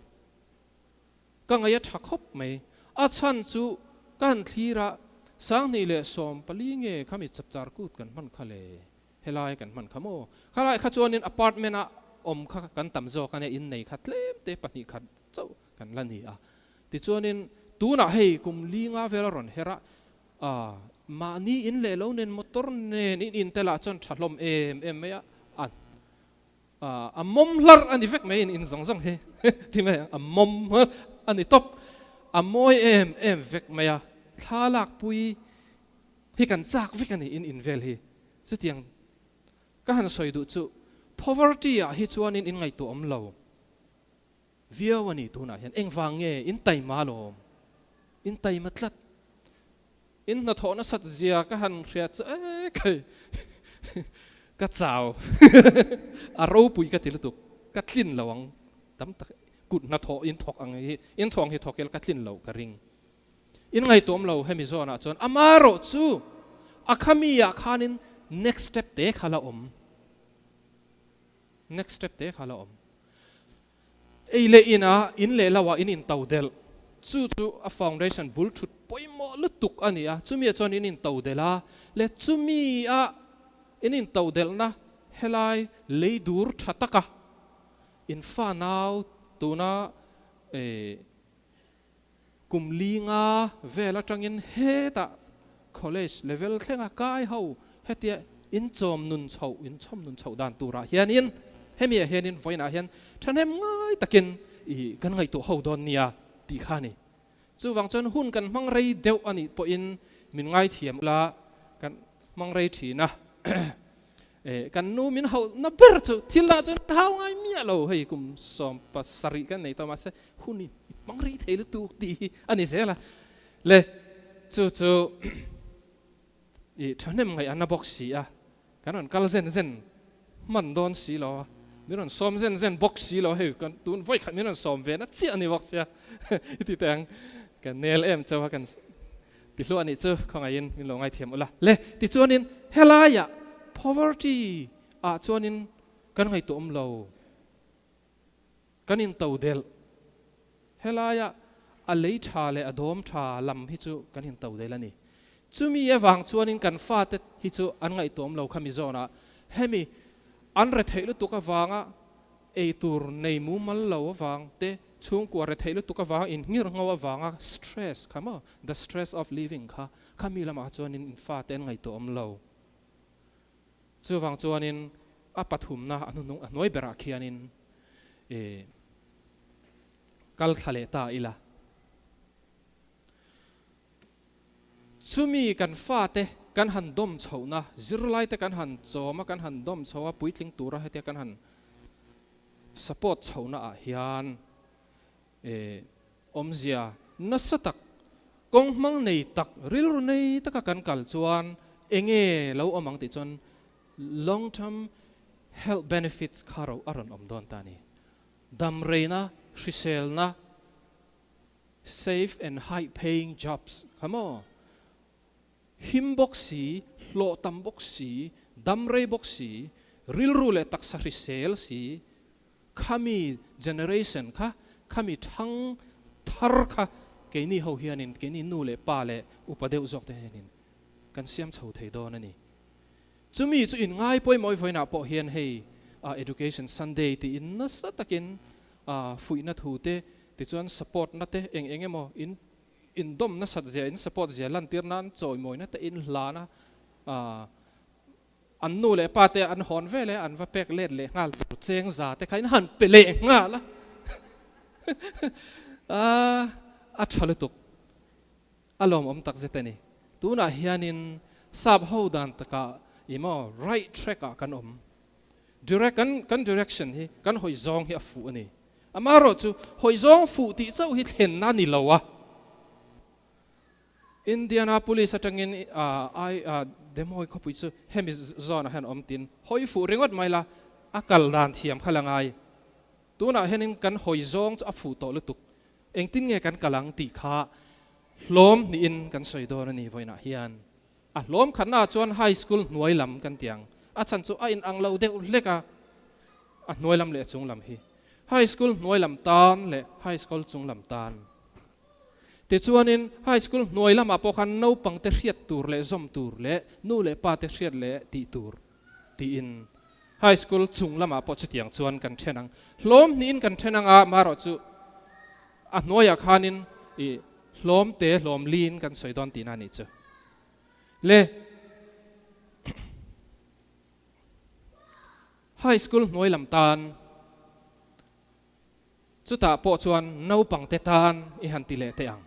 S1: ka ngaih a tha khawp mai, a chhan chu ka han thlir a, 2014 nge khami chapchar kut kan hman kha le, Helai kan hman kha maw? Khalai kha chuanin apartment a awm kha kan tam zawk a nia, innei kha tlem te pahnih khat chauh kan la ni a. Tichuanin tunah hei kum li nga vel a rawn her a, ah mahni in leh lo nen motor nen in in te lah chuan tha hlawm em em mai a, a ah a mawm hlarh a ni vek mai in in zawng zawng hi ti mai ang, a mawm a ni tawp, a mawi em em vek mai a, thla lakpui hi kan chak vek a ni in in vel hi. Chutiang ka han sawi duh chu poverty ah hi chuanin in ngaihtuah awm lo viau a ni tunah hian engvang nge in taima alawm in taima tlat in hnathawh nasat zia ka han hria chu e kai ka chau a ropui ka ti lutuk ka tlin lo ang. tam tak kut hnathawh in thawk ang hi in thawk ang hi thawk ila ka tlin lo ka ring. In ngaihtuam lo hemi zawnah chuan amarawh chu a khami ah khanin next step te kha la awm. Next step te kha la awm. Ei leh inah in leh lo ah in into delh. Chu chu a foundation bul thut pawimawh lutuk a ni a, chumi ah chuan in into delh a, leh chumi ah in into delhna helai lei dur tha taka in fa nau tuna eh Kum li nga vel atangin hetah college level thlenga kai ho hetia inchawm nun chhoh, inchawm nun chhoh dan turah hianin hemiah hianin vawiinah hian thahnem ngai takin i kan ngaihtuah ho dawn nia tih kha a ni. Chuvang chuan hun kan hmang rei deuh a nih pawhin min ngaithiam ula kan hmang rei thin a. Eh, kan nu min hauh na ber chu thil lah chuan hau ngai miah lo, hei kum 17 kan nei tawh mahse hun i hmang rei thei lutuk tih hi a ni zel a, le chu chu i thahnem ngaih a na bawk si a, kan rawn kal zen zen hman dawn si lo a, min rawn sawm zen zen bawk si lo, hei kan tun vawi khat min rawn sawm ve na chiah a ni bawk sia, i ti teh ang, kan nel em chauh a kan Tihluah anih chu khawngaihin min lo ngaithiam ula. Le, tichuanin helaiah poverty ah chuanin kan ngaihtuah awm lo, kan into delh. Helaiah a lei tha leh a dawm tha lam hi chu kan into delh a ni. Chumi avang chuanin kan fate hi chu an ngaihtuah awm lo khami zawnah hemi an retheih lutuk avanga Ei tur nei mumal lo avang te, chhungkua retheih lutuk avang, inngir ngho avanga stress kha maw, the stress of living kha, khami lamah chuanin in fate an ngaihtuah awm lo. Chuvang chuanin a pathumna a hnuhnung a hnuai berah khianin i kal thla leh ta ila. Chumi kan fate kan han dawm chhohna, zirlaite kan han chawm a, kan han dawm chho a, puitling tura hetia kan han support chhohna ah hian awmzia nasa tak, kawng hmang nei tak, rilru nei taka kan kal chuan enge lo awm ang tih chuan long term health benefits kha ro a rawn awm dawn ta a ni. Damreina, hriselna, Safe and high paying jobs kha maw? Him bawk si, hlawh tam bawk si, dam rei bawk si, rilru leh taksa hrisel si, khami generation kha, khami thang thar kha keini ho hianin, keini nu leh pa leh upa deuh zawk te hianin kan siam chho thei dawn a ni. Chumi chu in ngai pawimawh vawiinah pawh hian hei Education Sunday tiin nasa takin fuihna thu te, tichuan support na te eng eng emaw in indawm nasat zia, in support zia lantir nan chawimawina te in hlan a, an nu leh pa te an hawn vel e, an va pek let leh nghal tur cheng za te kha in han pe leh nghal a, a tha lutuk, a lawmawm tak zet a ni. Tunah hianin sap ho dan takah i maw right track ah kan awm. Direct kan kan direction hi kan hawi zawng hi a fuh a ni. Amaherawhchu hawi zawng fuh tih chauh hi thlenna a ni lo a. Indianapolis atangin ai Des Moines khawpui chu hemi zawnah hian awm tin hawi fuh ringawt mai la a kal dan thiam kha la ngai. Tunah hianin kan hawi zawng chu a fuh tawh lutuk. Engtin nge kan kal ang tih kha hlawm hnihin kan sawi dawn a ni vawiinah hian. A hlawm khatnaah chuan high school hnuai lam kan ti ang. A chhan chu a inang lo deuh hlek a, a hnuai lam leh a chung lam hi. High school hnuai lam tan leh high school chung lam tan. Tichuanin high school hnuai lamah pawh khan naupangte hriat tur leh zawm tur leh nu leh pate hriat leh tih tur tiin high school chung lamah pawh chutiang chuan kan then ang. Hlawm hnihin kan then ang a, marawh chu a hnuaiah khanin i hlawm te hlawm liin kan sawi dawn tihna a nih chu. Le high school hnuai lam tan chutah pawh chuan naupangte tan i han ti leh teh ang.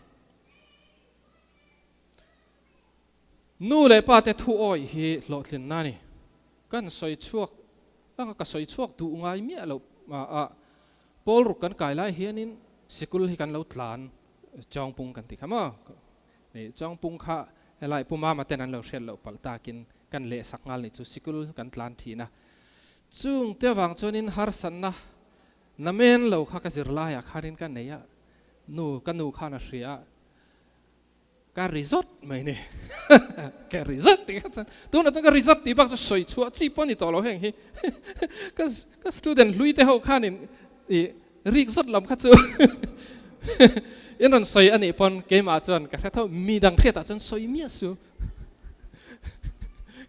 S1: Nu leh pa te thu awih hi hlawhtlinna a ni. Kan sawi chhuak anga ka sawi chhuak duh ngai miah loh a, pawl ruk kan kai lai hianin sikul hi kan lo tlan Chawngpung kan ti kha maw? Ni Chawngpung kha helai Pu Mama ten an lo hriat loh palh takin kan lehsak nghal ni chu sikul kan tlan thin a. Chung te avang chuanin harsatna. Namen lo kha ka zirlaiah khanin ka nei a, nu ka nu khan a hria a, ka ri zawt mai ni. Ka ri zawt tih kha chuan tunah chuan ka ri zawt tih bak chu sawi chhuah chi pawh a ni tawh lo heng hi. Ka ka student hlui te ho khanin i rik zawt lam kha chu in rawn sawi a nih pawn keimah chuan ka hre tho, mi dang hriatah chuan sawi miah su.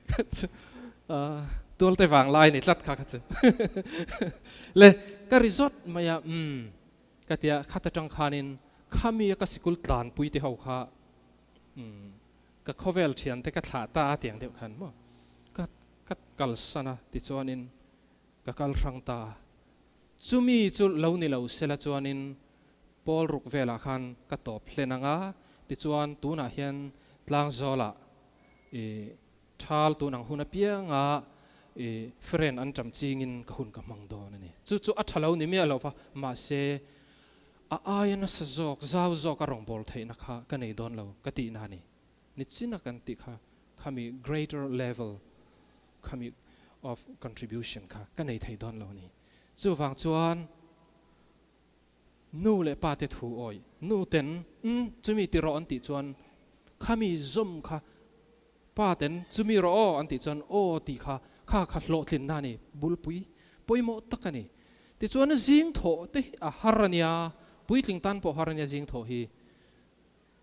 S1: Kha chu tualte vang lai ni tlat kha kha chu. Le ka ri zawt mai a, umm ka tia khat atang khanin khami a ka sikul tlanpui te ho kha umm ka khawvel thian te ka thlah ta a tiang deuh khan maw ka ka kalsan a tichuanin ka kal hrang ta a. Chumi chu lo ni lo sela chuanin pawl ruk velah khan ka tawp hlen ang a, tichuan tunah hian tlangzawlah i thal tun ang hun apianga i friend an ṭam chingin ka hun ka hmang dawn a ni. Chu chu a ṭha lo ni miah lo va, mahse a aia nasa zawk, zau zawk a rawngbâwl theihna kha ka nei dawn lo ka tihna a ni. Nichina kan tih kha khami greater level khami of contribution kha ka nei thei dawn lo a ni. Chuvang chuan nu leh pa te thu awih, nu ten umm chumi ti rawh an tih chuan khami zawm kha pa ten chumi rawh aw an tih chuan aw tih kha kha kha hlawhtlinna a ni, bulpui pawimawh tak a ni. Tichuan zing thawh te hi a har a nia, puitling tan pawh har a nia zing thawh hi.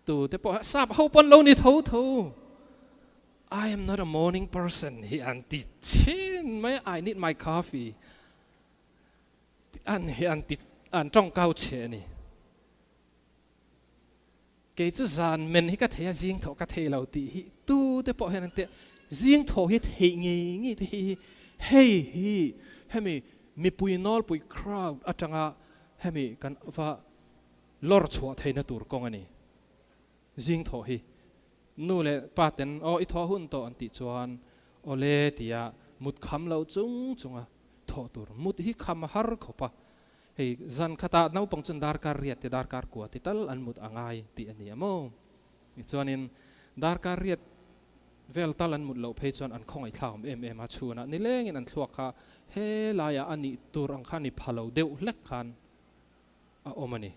S1: Tu te pawh sap ho pawn lo ni tho tho. I am not a morning person hi an ti thin mai a, I need my coffee an hi an ti an tawngkau che a ni. Kei chu zan men hi ka thei a, zing thawh ka thei lo tih hi tu te pawh hian an ti a, zing thawh hi theih ngei ngei te hi hei hi hemi mipui nawlpui crowd atanga hemi kan va Lawr chhuah theihna tur kawng a ni. Zing thawh hi nu leh pa ten aw i thawh hun tawh an tih chuan aw le tia mut kham lo chung chunga thawh tur. Mut hi kham a har khawp a, hei zan khatah naupang chuan darkar riat te darkar kua te tal an mut a ngai tih a ni a maw? Tichuanin darkar riat vel tal an mut loh phei chuan an khawngaihthlak awm em em a, chhunah nilengin an thluak kha helaiah a nih tur ang kha ni pha lo deuh hlek khan a awm a ni.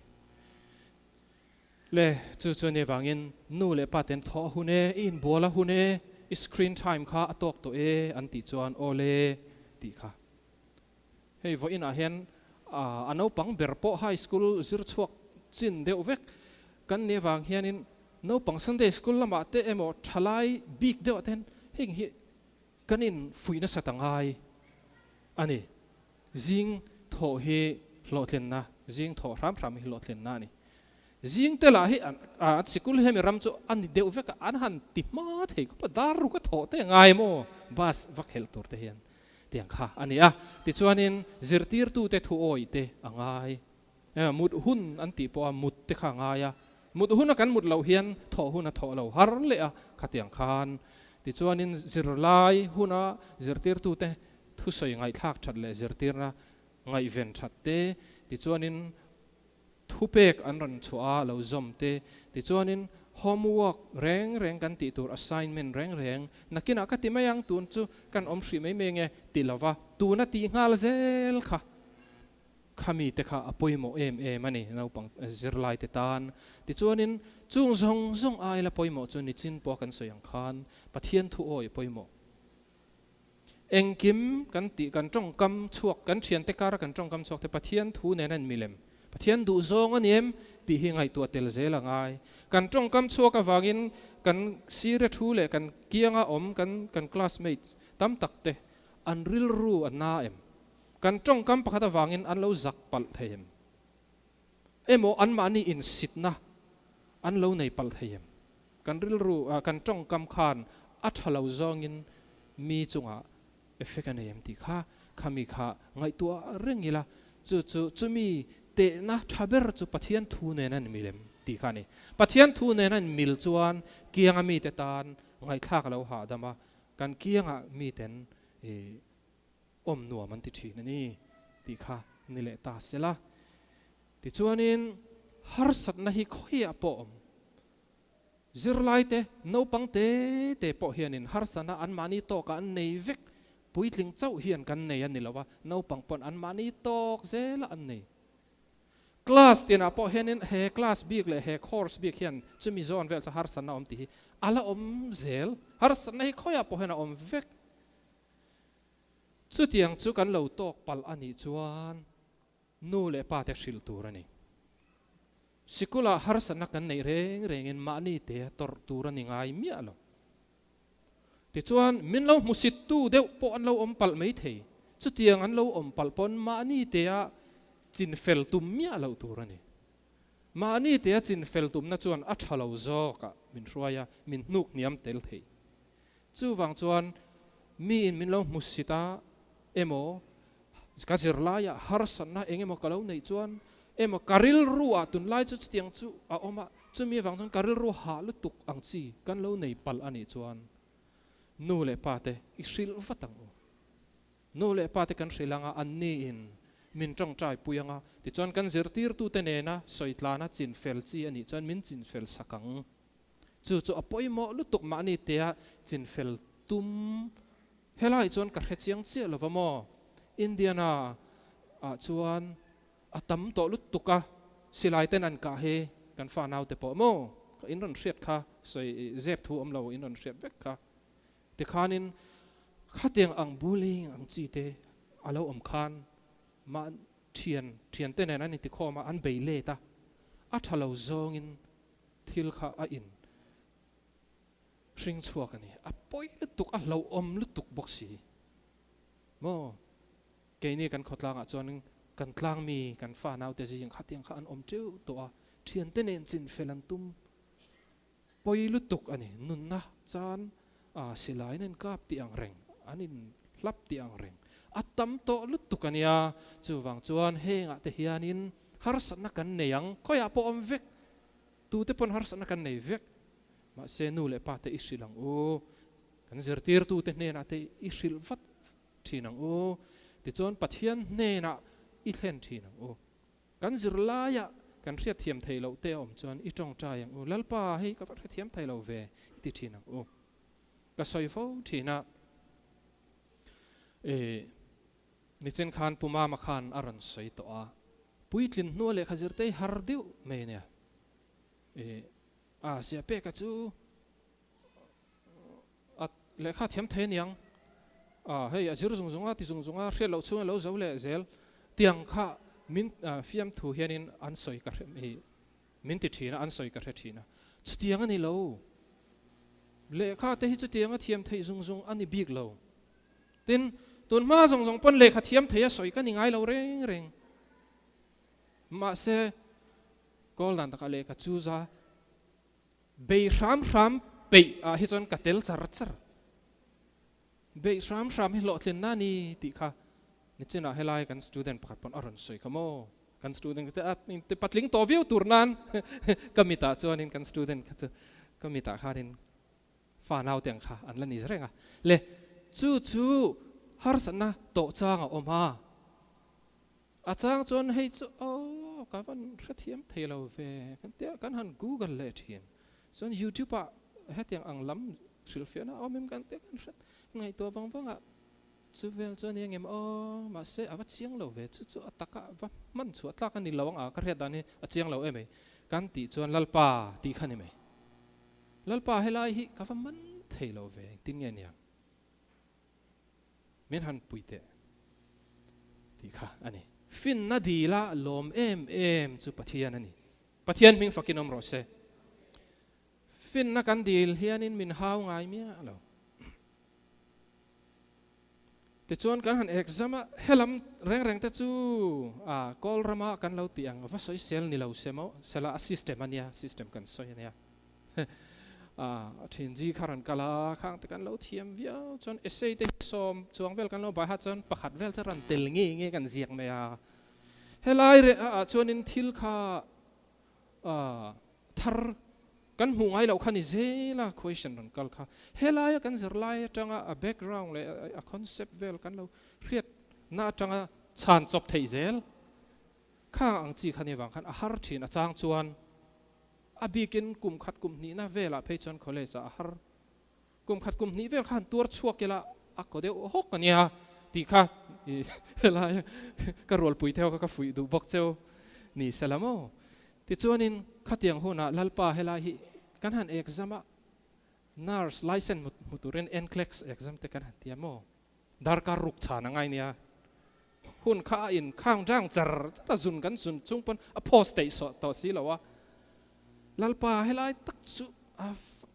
S1: Le, chu chu ania vangin nu leh pa ten thawh a hun e, i inbual a hun e, i screen time kha a tawk tawh e an tih chuan aw le tih kha. Hei vawiinah hian a naupang ber pawh high school zir chhuak chin deuh vek kan nih avang hianin naupang Sunday school lamah te emaw thalai bik deuhah te hian heng hi kan infuih nasat a ngai a ni. Zing thawh hi hlawhtlinna, zing thawh hram hram hi hlawhtlinna a ni. Zing te lah hi an sikul hemi ram chu a ni deuh vek a, an han ti hma thei khawp a, dar ruk a thawh te ngai maw bus va khelh tur te hian tiang kha a ni a. Tichuanin zirtirtute thu awih te a ngai, mut hun an tih pawh a mut te kha a ngai a, mut huna kan mut loh hian thawh hun a thawh lo har leh a khatiang khan. Tichuanin zirlai huna zirtirtute Thusawi ngaihthlak that leh zirtirna ngaihven that te, tichuanin thupek an rawn chhuah a lo zawm te, tichuanin homework reng reng kan tih tur assignment reng reng nakinah ka ti mai ang tun chu kan awm hrih mai mai nge ti lova tuna tih nghal zel kha khami te kha a pawimawh em em a ni naupang zirlai te tan. Tichuanin chung zawng zawng aila pawimawh chu nichin pawh kan sawi ang khan Pathian thu awi a pawimawh. Engkim kan tih kan tawngkam chhuak, kan thiante kara kan tawngkam chhuak te Pathian thu nen a in milem, Pathian duhzawng a ni em tih hi ngaihtuah tel zel a ngai. Kan tawngkam chhuak avangin kan sire thu leh kan kianga awm kan kan classmates tam tak te an rilru a na em? Kan tawngkam pakhat avangin an lo zak palh thei em? Emaw anmahni insitna an lo nei palh thei em? Kan rilru, kan tawngkam khan a tha lo zawngin mi chungah effect a nei em tih kha khami kha ngaihtuah reng ila, chu chu chumi tehna tha ber chu Pathian thu nen a inmil em tih kha a ni. Pathian thu nen a inmil chuan kianga mite tan ngaihthlak a lo hahdam a, kan kiangah miten awm nuam an ti thin a ni tih kha ni leh ta sela. Tichuanin harsatna hi khawiah pawh awm Zirlaite, naupang te te pawh hianin harsana anmahni tawkah an nei vek. Puitling chauh hian kan nei a ni lo a, naupang pawn anmahni tawk zela an nei. Class tinah pawh hianin he class bik leh he course bik hian chumi zawn vel chu harsatna awm tih hi a la awm zel. Harsatna hi khawiah pawh hian a awm vek. Chutiang chu kan lo tawk palh a nih chuan nu leh pa te hrilh tur a ni. Sikulah harsatna kan neih reng rengin mahni te tawrh tur a ni ngai miah lo. Tichuan, min lo hmusittu deuh pawh an lo awm palh mai thei. Chutiang an lo awm palh pawn mahni tea chinfel tum miah loh tur a ni. Mahni tea chinfel tumna chuan a tha lo zawkah min hruai a, min hnuk hniam tel thei. Chuvang chuan miin min lo hmusit a emaw, ka zirlaiah harsatna eng emaw ka lo neih chuan emaw ka rilru ah tunlai chu chutiang chu a awm a, chumi avang chuan ka rilru hah lutuk ang chi kan lo nei palh a nih chuan nu leh pa te i hrilh vat ang u. Nu leh pa te kan hrilh anga anni in min tawngtai pui anga tichuan kan zirtirtute nena sawitlana chinfel chi a nih chuan min chinfel sak ang. Chu chu a pawimawh lutuk mahni tea chinfel tum helai chuan ka hre chiang chiah lova maw? Indiana ah chuan a tam tawh lutuk a, silai ten an kah hi kan fa naute pawh maw? Ka in rawn hriat kha sawi zep thu awm lo in rawn hriat vek kha. Tikhanin khatiang ang bullying ang chi te a lo awm khan mah thian thiante nen an intikhawm a, an bei let a, a tha lo zawngin Thil kha a in hring chhuak a ni. A pawi lutuk, a hlauhawm lutuk bawk si. Maw? Keini kan khawtlangah chuan kan tlangmi, kan fa naute zing khatiang kha an awm teuh tawh a, thiante nen chin fel an tum. Pawi lutuk a ni. Nunna chan a silai nen kap tih ang reng, an in hlap tih ang reng. A tam tawh lutuk a nia. Chuvang chuan hengah te hianin harsatna kan nei ang, khawiah pawh awm vek. Tute pawn harsatna kan nei vek. Mahse nu leh pa te i hrilh ang u. Kan zirtirtute hnenah te i hrilh vat thin ang u. Tichuan Pathian hnenah i thlen thin ang u. Kan zirlaiah kan hriatthiam theih loh te a awm chuan i tawngtai ang u. Lalpa hei ka va hrethiam thei lo ve i ti thin ang u. Ka sawi fo thin a. Ih. Nichin khan Pu Mama khan a rawn sawi tawh a, puitlin hnua lehkha zirtei har deuh mai a nia. Ih, a zia peka chu a lehkha a thiam thei aniang. A, hei a zir zung zung a, ti zung zung a, hriat loh chhung a lo zo leh zel. Tiang kha min fiamthu hianin an sawi ka hre, ih, min ti thin a, an sawi ka hre thin a. Chutiang a ni lo. Lehkha te hi chutiang a thiam theih zung zung a ni bik lo. Tin, tun hma zawng zawng pawn lehkha thiam thei a sawi ka ni ngai lo reng reng. Mahse, kawl dan takah lehkha chu za bei hram hram peih ah hi chuan ka tel char char. Beih hram hram hi hlawhtlinna a ni tih kha nichinah helai kan student pakhat pawn a rawn sawi kha maw? Kan student te a patling tawh viau tur nan ka mitah chuanin kan student kha chu ka mitah khanin Fa naute ang kha an la ni reng a. Le, chu chu harsatna tawh chang a awm a. A chang chuan hei chu aw ka van hrethiam thei lo ve kan tia kan han google leh thin. Chuan youtube ah hetiang ang lam hrilhfiahna a awm em kan tia kan hre ngaihtuah vang vang a. Chu vel chuan eng em aw mahse a va chiang lo ve chu chu a taka va hman chhuah tlak a ni lo ang a ka hriat dan hi a chiang lo em ei kan tih chuan Lalpa tih kha ni mai. Lalpa helai hi ka va man thei lo ve, engtin nge niang? Min han pui teh tih kha a ni. Finna dila lawm em em chu Pathian a ni. Pathian hming fakin awm rawh se. Finna kan dil hianin min hau ngai miah lo. Tichuan kan han exam a, helam reng reng te chu a kawl rama kan lo tih ang va sawi sel ni lo se maw, sela a system a nia, system kan sawi a nia. A thin ji kha rawn kal a, khang te kan lo thiam viau chuan essay te hi sawm chuang vel kan lo bai ha chuan pakhat vel chu rawn tel nge nge kan ziak mai a. Helai reh ah chuanin thil kha Thar kan hmuh ngai loh kha ni zel a question rawn kal kha. Helaia kan zirlai atanga a background leh a concept vel kan lo hriat na atanga chhan chawp theih zel kha ang chi kha ni vang khan a har thin a chang chuan a bikin kum khat kum hnihna velah phei chuan college ah a har kum khat kum hnih vel kha han tuar chhuak ila a kaw deuh hawk a nia tih kha i helai ka rualpui theuh kha ka fuih duh bawk cheu ni se la maw. Tichuanin khatiang hunah Lalpa helai hi kan han exam a, nurse license hmu turin NCLEX exam te kan han ti a maw. Darkar ruk chhan a ngai nia. Hun kha a in khang jang char char a, zun kan zun chung pawn a post theih sawh tawh si lo a. Lalpa helai tak chu a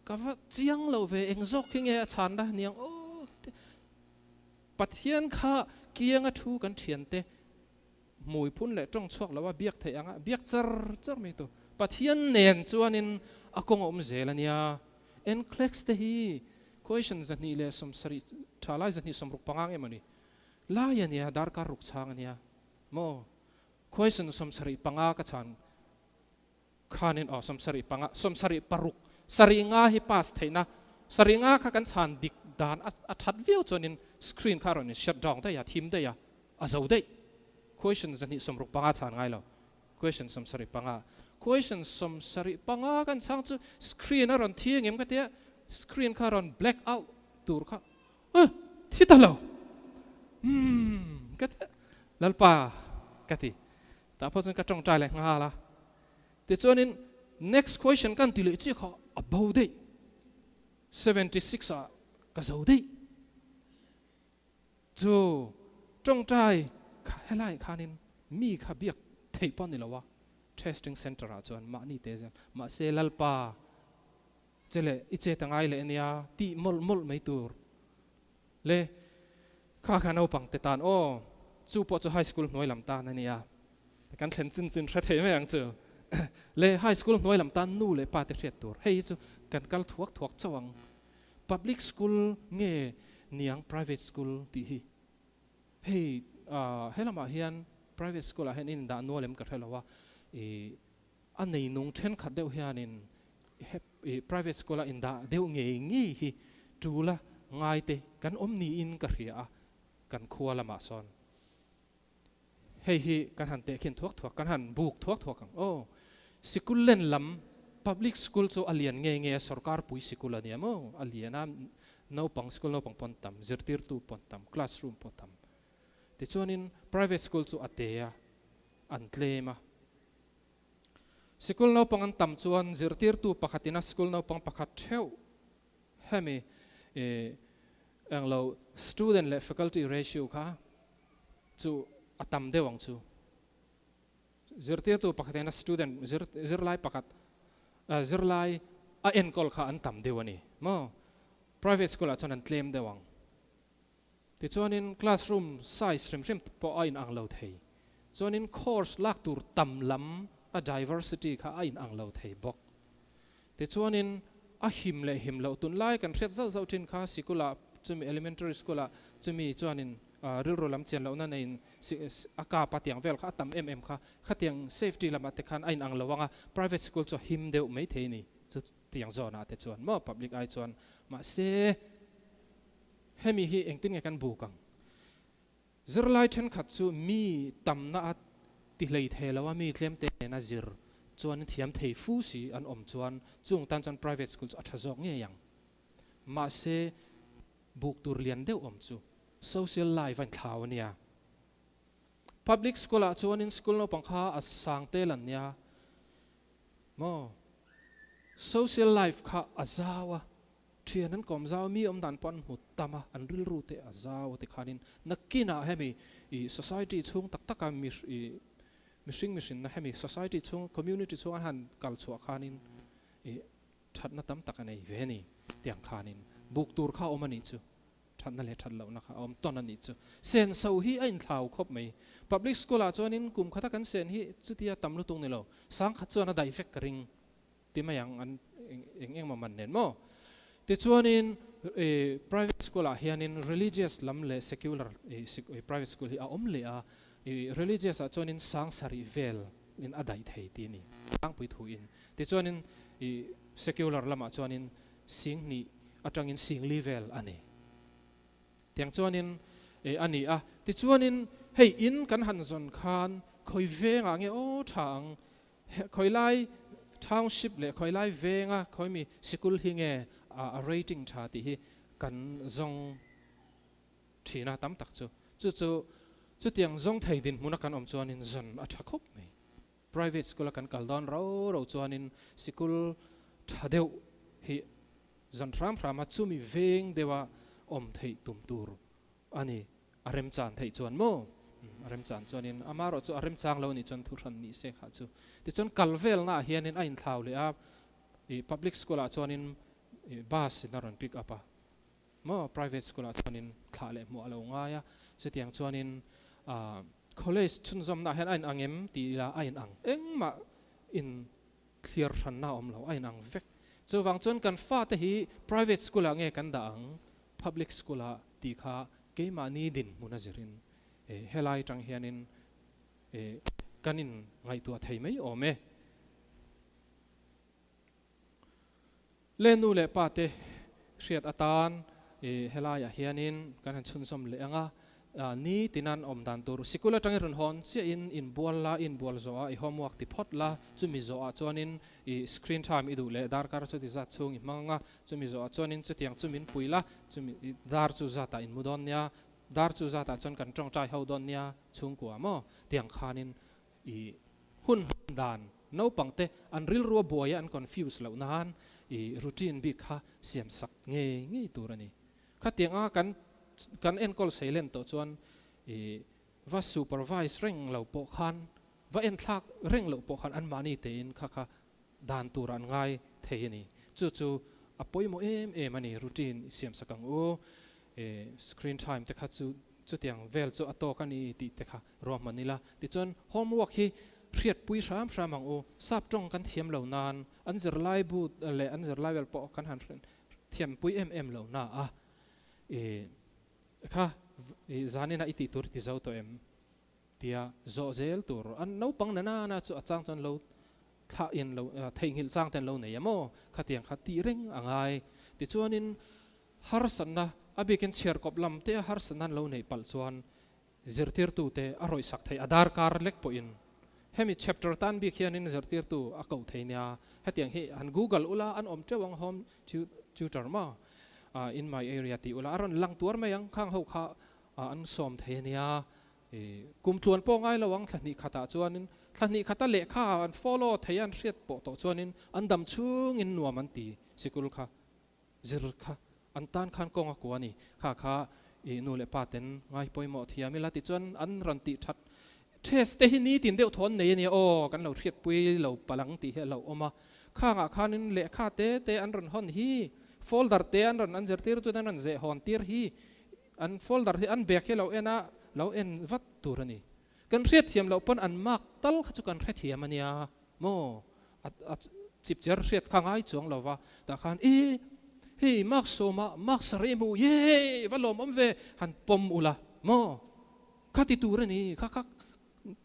S1: ka va chiang lo ve, eng zawk hi nge a chhan la niang aw te. Pathian kha kianga thu kan thiante hmui phun leh tawng chhuak lo a biak theih ang a, biak char char mai tu. Pathian nen chuanin a kawng a awm zel a nia. NCLEX te hi question 270 tha lai 265 nge mawni lai a nia, darkar ruk chhang a nia maw? Question 75 ka chhan khanin aw 75, 76, sarih nga hi pass theihna, sarih nga kha kan chhan dik dan a that viau chuanin screen kha a rawn in shut down daih a, thim daih a, a zo daih. Question 265 chhan ngai lo. Question 75. Question 75 kan chhang chu screen a rawn thi engem ka tia, screen kha rawn black out tur kha eh thi ta lo umm ka tia Lalpa ka ti. Tah pawh chuan ka tawngtai leh nghal a. Tichuanin next question kan ti leh chiah kha a bo daih. 76 ah ka zo daih. Chu tawngtai kha helai khanin mi kha biak theih pawh a ni lo a, testing centre ah chuan mahni te zel mahse Lalpa che leh i chet a ngai leh ania tih mawlh mawlh mai tur le kha kha naupang te tan aw chu pawh chu high school hnuai lam tan a nia kan thlen chin chin hre thei mai ang chu le high school hnuai lam tan nu leh pa te hriat tur hei hi chu kan kal thuak thuak chauh ang. Public school nge niang private school tih hi? Hei helamah hian private school ah hian in dah nual em ka hre lo a, ih a nei nung thenkhat deuh hianin ih private school a indah deuh ngei ngei hi tul a ngai te kan awm niin ka hria a kan khua lamah sawn. Hei hi kan han tehkhin thuak thuak, kan han buk thuak thuak ang aw. Sikul len lam, public school chu a lian nge nge a, sorkar pui sikul a nia maw? A lian a, naupang, school naupang pawn tam, zirtirtu pawn tam, classroom pawh tam. Tichuanin private school chu a te a, an tlem a. Sikul naupang an tam chuan zirtirtu pakhatin a school naupang pakhat theuh hemi englo student leh faculty ratio kha chu a tam deuh ang chu. Zirtirtu pakhat hian a student zir zirlai pakhat zirlai a enkawl kha an tam deuh a ni maw? Private school ah chuan an tlem deuh ang. Tichuanin classroom size hrim hrim pawh a inang lo thei. Chuanin course lak tur tam lam a diversity kha a inang lo thei bawk. Tichuanin a him leh him loh tunlai kan hriat zauh zauh thin kha sikulah chumi elementary school ah chumi chuanin rilru lam chian lohna neiin a kap a tiang vel kha a tam em em kha khatiang safety lamah te khan a inang lo ang a private school chu a him deuh maithei ni chu tiang zawnah te chuan maw public ai chuan mahse hemi hi engtin nge kan buk ang Zirlai thenkhat chu mi tamna a ti hlei thei lo a, mi tlem te nena zir chuan thiam thei fu si an awm chuan chung tan chuan private school chu a tha zawk ngei ang. Mahse, buk tur lian deuh awm chu social life a inthlau a nia. Public school ah chuanin school naupang kha a sang tel an nia maw? Social life kha a zau a. Thian an kawm zau a, mi awm dan pawh an hmu tam a, an rilru te a zau a tikhanin nakinah hemi i society chhung tak taka mi i mihring mihrinna hemi society chhung community chhung an han kal chhuah khanin i thatna tam tak a nei ve a ni tiang khanin buk tur kha a awm a nih chu thatna leh that lohna kha a awm tawn a nih chu. Senso hi a inthlau khawp mai. Public school ah chuanin kum khata kan sen hi chutia tam lutuk ni lo, sangkhat chuan a daih vek ka ring. Ti mai ang an eng eng maw man nen maw? Tichuanin private school ah hianin religious lam leh secular private school hi a awm leh a, religious ah chuanin sang sarih vel in a daih thei ti a ni tlangpui thu in. Tichuanin secular lamah chuanin sing hnih atangin sing li vel a ni. Tiang chuanin a ni a. Tichuanin hei in kan han zawn khan khawi vengah nge aw tha ang Khawilai township leh khawilai venga khawimi sikul hi nge a rating tha tih hi kan zawng Thin a tam tak chu. Chu chu chutiang zawng thei dinhmuna kan awm chuanin zan a tha khawp mai. Private school a kan kal dawn ro ro chuanin sikul tha deuh hi zan hram hrama chumi veng deuha awm theih tum tur a ni. A remchan theih chuan maw? A remchan chuanin amaherawh chu a remchang lo nih chuan thu hran ni se kha chu. Tichuan kal velnaah hianin a inthlau leh a, ih public school ah chuanin ih bus in a rawn pick up a maw? Private school ah chuanin thlah leh hmuh a lo ngai a, chutiang chuanin ah college chhunzawmnaah hian a inang em tih ila a inang engmah in thliar hranna a awm lo, a inang vek. Chuvang chuan kan fate hi private school ah nge kan dah ang public school ah tih kha keimahni dinhmun a zirin helai tang hianin kan in ngaihtuah thei mai awm e. Le nu leh pa te hriat atan helaiah hianin kan han chhunzawm leh ang a, Ni tinan awm dan tur sikul atangin rawn hawn chiahin inbual la, inbual zawhah i homework ti phawt la, chumi zawhah chuanin i screen time i duh leh darkar chuti zat chhung i hmang ang a, chumi zawhah chuanin chutiang chu min pui la, chumi dar chu zatah in mu dawn nia, dar chu zatah chuan kan tawngtai ho dawn nia chhungkua maw tiang khanin i hun hman dan naupangte an rilrua buaia an confuse loh nan i routine bik kha siam sak ngei ngei tur a ni. Khatiang a kan kan enkawl seilen tawh chuan i va supervise reng lo pawh khan va enthlak reng loh pawh khan anmahni tein kha kha dan tur an ngai thei a ni. Chu chu a pawimawh em em a ni routine i siam sak ang u. I screen time te kha chu chutiang vel chu a tawk a ni tih te kha ruahman ila. Tichuan homework hi hriatpui hram hram ang u. Sap tawng kan thiam lo nan an zirlai bu leh an zirlai vel pawh kan han Thiampui em em lo na a, i kha i zanin a i tih tur i ti zo tawh em? Tia zawh zel tur an naupang na na na chu a chang chuan lo thlah in lo theihnghilh chang te an lo nei a maw? Khatiang kha tih reng a ngai. Tichuanin harsatna a bikin chhiarkawp lam te a harsatna an lo neih palh chuan Zirtirtute a rawihsak theih a darkar lek pawhin hemi chapter tan bik hianin zirtirtu a koh thei nia. Hetiang hi han google ula an awm teuh ang home tutor maw in my area tih ula a rawn lang tuar mai ang khang ho kha an sawm thei ania. Kum tluan pawh ngai lo ang thla hnih khatah chuanin thla hnih khata lehkha an follow thei a an hriat pawh tawh chuanin an dam chhungin nuam an ti sikul kha. Zir kha an tan khan kawng a kua a ni. Kha kha i nu leh pa ten ngai pawimawh thiam ila tichuan an rawn tih that test te hi nitin deuh thawn nei a nia aw kan lo hriatpui lo palang tih hi a lo awm a. Khangah khanin lehkha te te an rawn hawn hi folder te an rawn an zirtirtu ten an rawn zeh hawn tir hi an folder hi an bag hi lo en a lo en vat tur a ni. Kan hriatthiam loh pawn an mark tal kha chu kan hrethiam a nia maw? A chipchiar hriat kha ngai chuang lo va, tah khan e hei mark sawma mark sarei hmu ye va lawm awm ve han pawm ula maw? Kha ti tur a ni kha kha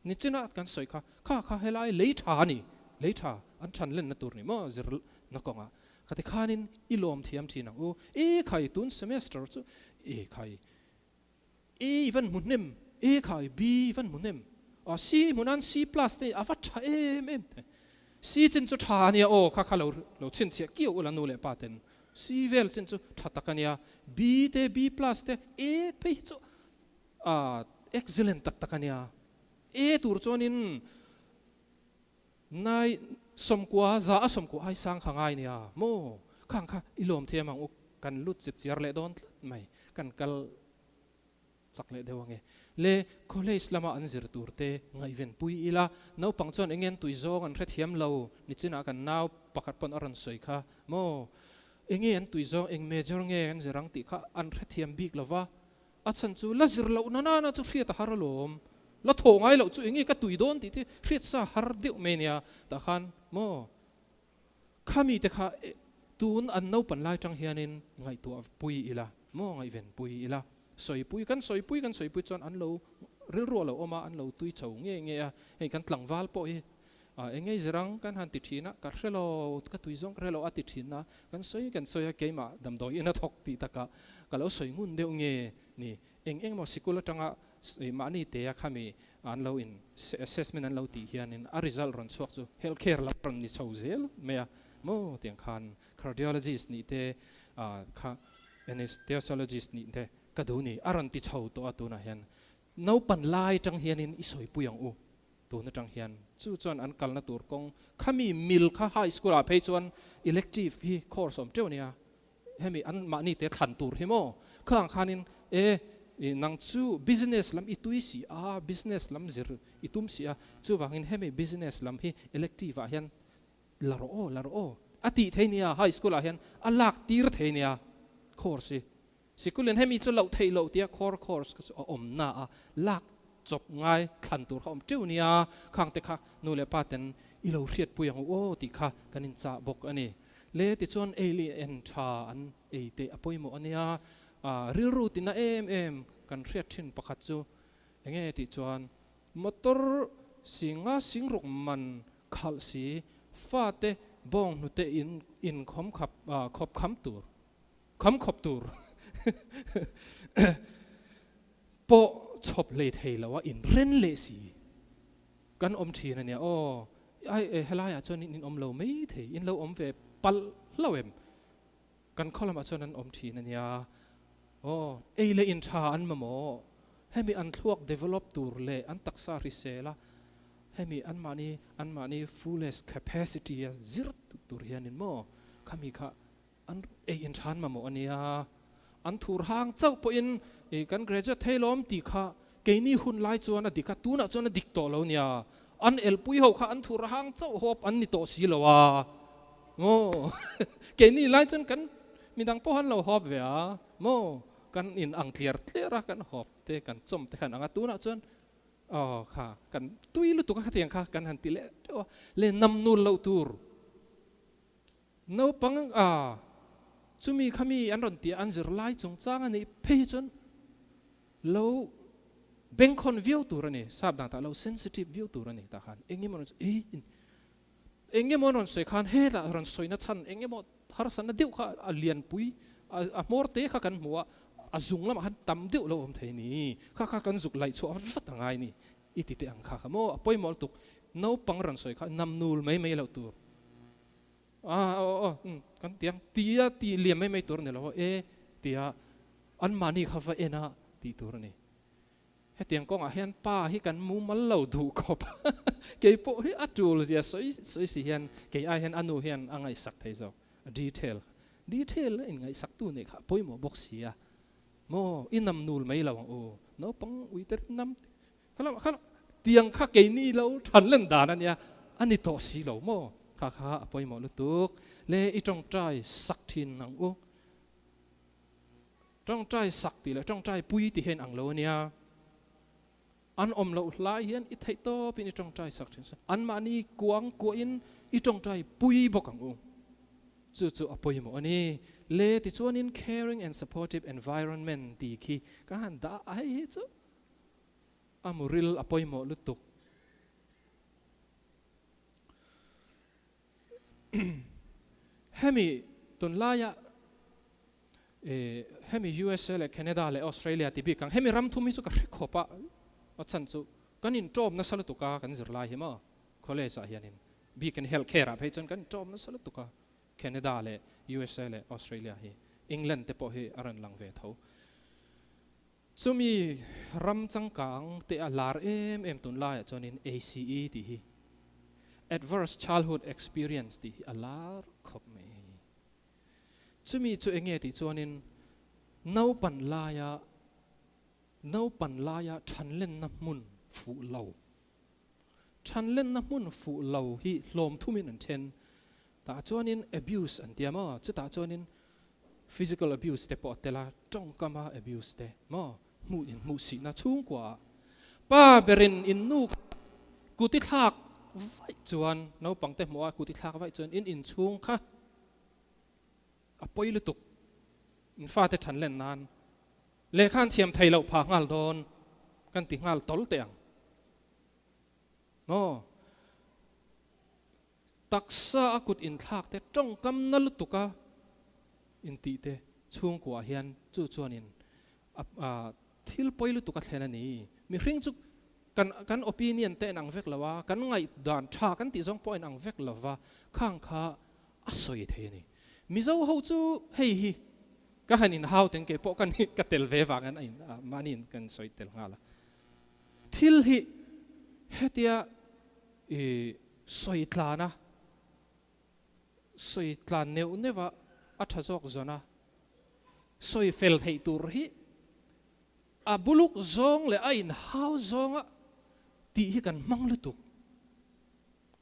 S1: nichina kan sawi kha kha kha helai lei tha a ni lei tha an than lenna tur ni maw zirna kawngah kha ti khanin i lawm thiam thin ang u e khai tun semester chu e khai A van hmu hnem, A khai B van hmu hnem, a C hmu nan C plus te a va tha em em thei. C chin chu tha a nia aw kha kha lo lo chhinchhiah kiau ula nu leh pa ten C vel chin chu tha tak a nia, B te B plus te A phei hi chu a excellent tak tak a nia. A tur chuanin nai 90 za a 90 ai sang kha ngai nia maw khang kha i lawm thiam ang u kan lut chip chiar leh dawn tlat mai kan kal chak leh deuh ange le college lama an zir tur te ngaihven pui ila naupang chuan eng nge an tui zawng an hrethiam lo nichinah kan nau pakhat pawn a rawn sawi kha maw eng nge an tui zawng eng major nge an zir ang tih kha an hrethiam bik lova A chhan chu la zir loh na nana chu hriat a har alawm, la thawh ngai loh chu enge ka tui dawn tih te hriat sa har deuh mai nia, tah khan maw khami te kha tun an naupan lai tang hianin ngaihtuah pui ila maw ngaihven pui ila, sawipui kan sawipui kan sawipui chuan an lo rilru a lo awm a, an lo tui chho nge nge a, hei kan tlangval pawh hi enge zirang kan han ti thin a, ka hre lo ka tui zawng ka hre lo a ti thin a, Kan sawi kan sawi a, keimah damdawi in a thawk tih takah ka lo sawi ngun deuh nge ni? Eng eng emaw sikul atanga mahni tea khami an lo in assessment an lo tih hianin a result rawn chhuak chu health care lam rawn ni chho zel mai a maw tiang khan cardiologist nih te kha anesthesiologist nih te. ka duh ni a rawn ti chho tawh a tunah hian naupan lai atang hianin i sawipui ang u tun atang hian chu chuan an kalna tur kawng khami mil kha high school ah phei chuan elective hi course awm teuh ania hemi an mahni te thlan tur hi maw khang khanin e nang chu business lam i tui si a business lam zir i tum si a chuvangin hemi business lam hi elective ah hian La rawh aw, la rawh aw a tih thei nia, high school ah hian a lak tir thei nia course hi. Sikulin hemi chu loh theih loh tia core course kha chu a awm na a, lak chawp ngai thlan tur kha a awm teuh nia, khang te kha nu leh pa ten i lo hriatpui ang u aw tih kha kan inchah bawk a ni. Le tichuan ei leh en tha an ei teh a pawimawh a nia, rilru tina em em kan hriat thin pakhat chu enge tih chuan Motor singa singruk man khalh si, fate bawng hnute in in khawm khap khawp kham tur kham khawp tur pawh chhawp hlei thei lo a in ren leh si kan awm thin a nia aw ai helai ah chuan in in awm lo mai thei in lo awm ve palh hlauh em kan khaw lamah chuan an awm thin a nia Aw, ei leh in tha an mamawh. Hemi an thluak develop tur leh an taksa hrisel a, hemi anmahni anmahni fullest capacity a zir tur hianin maw khami kha an ei in tha an mamawh a nia. An thur hang chauh pawhin i kan graduate thei lawm tih kha keini hun lai chuan a dik a, tunah chuan a dik tawh lo nia. An elpui ho kha an thur hang chauh hawp an ni tawh si lo a. Maw keini lai chuan kan Midang pawh an lo hawp ve a maw? Kan in ang tliar tliar a, kan hawp te, kan chawm te khan ang a, tunah chuan aw kha kan tui lutuk a khatiang kha kan han ti leh teuh a, le nam nul loh tur naupang a chumi khami an rawn ti a, an zirlai chungchang a nih phei hi chuan lo bengkhawn viau tur a ni, sap dan tah lo sensitive viau tur a ni tah khan eng emaw rawn sawi e Eng emaw an rawn sawi khan hetah rawn sawina chhan eng emaw harsatna deuh kha a lianpui a hmawr te kha kan hmu a, a zung lamah khan tam deuh lo awm thei ni, kha kha kan zuk laih chhuah vat vat a ngai ni i ti teh ang kha kha maw a pawimawh lutuk naupang rawn sawi kha namnul mai mai loh tur a aw aw kan ti ang tia tih liam mai mai tur a ni lo e tia anmahni kha va en a tih tur a ni. Hetiang kawngah hian pa hi kan mumal lo duh khawp a, kei pawh hi a tul zia sawi sawi si hian kei ai hian a nu hian a ngaihsak thei zawk, a detail detail a inngaihsak tu nih kha a pawimawh bawk si a, maw i nam nul mai lo ang u, naupang ui te nam kha lamah khan tiang kha keini lo than len dan a nia, a ni tawh si lo maw, kha kha a pawimawh lutuk, le i tawngtai sak thin ang u. Tawngtai sak tih leh tawngtai pui tih hian ang lo a nia. An awm loh hlai hian i theih tawpin i tawngtai sak thin se, anmahni kuang kuahin i tawngtai pui bawk ang u. Chu chu a pawimawh a ni. Le tichuanin caring and supportive environment tih khi ka han dah a, hei hi chu a muril a pawimawh lutuk. Hemi tunlaia hemi USA leh Canada leh Australia ti bik ang hemi ram thum hi chu ka hre khawp a, a chhan chu kan intawm nasa lutuk a kan zirlai hi maw college ah hianin bikin health care ah phei chuan kan intawm nasa lutuk a Canada leh USA leh Australia hi England te pawh hi a rawn lang ve tho. Chumi ram changkang te a lar em em tunlaiah chuanin ACE tih hi, Adverse Childhood Experience tih hi a lar khawp mai. Chumi chu enge tih chuanin naupan laia naupan laia thanlenna hmun fuh lo, thanlenna hmun fuh lo hi hlawm thumin an then. Tah chuanin abuse an tia maw? Chutah chuanin physical abuse te pawh a tel a, tawngkama abuse te maw? Hmuh in hmuh sihna chhungkua ah pa berin in nu kha kut i thlak vaih chuan naupang te hmuh a kut i thlak vaih chuan in inchhung kha a pawi lutuk in fate than len nan lehkha an thiam thei loh phah nghal dawn kan ti nghal tawl teh ang maw? Taksa a kut inthlak te tawngkam na lutuk a intih te chhungkuah hian chu chuanin a thil pawi lutuk a thlen a ni. Mihring chu kan kan opinion te inang vek lo a, kan ngaihdan tha kan tih zawng pawh a inang vek lo va, khang kha a sawi thei a ni. Mizo ho chu hei hi. Ka han in hau teng ke pawh ka ni ka tel ve vang an a in mahni in kan sawi tel nghal a. Thil hi hetia i sawi tlan a, sawi tlan neuh neuh a, a tha zawk zawn a, sawi fel theih tur hi a buluk zawng leh a in hau zawnga tih hi kan hmang lutuk.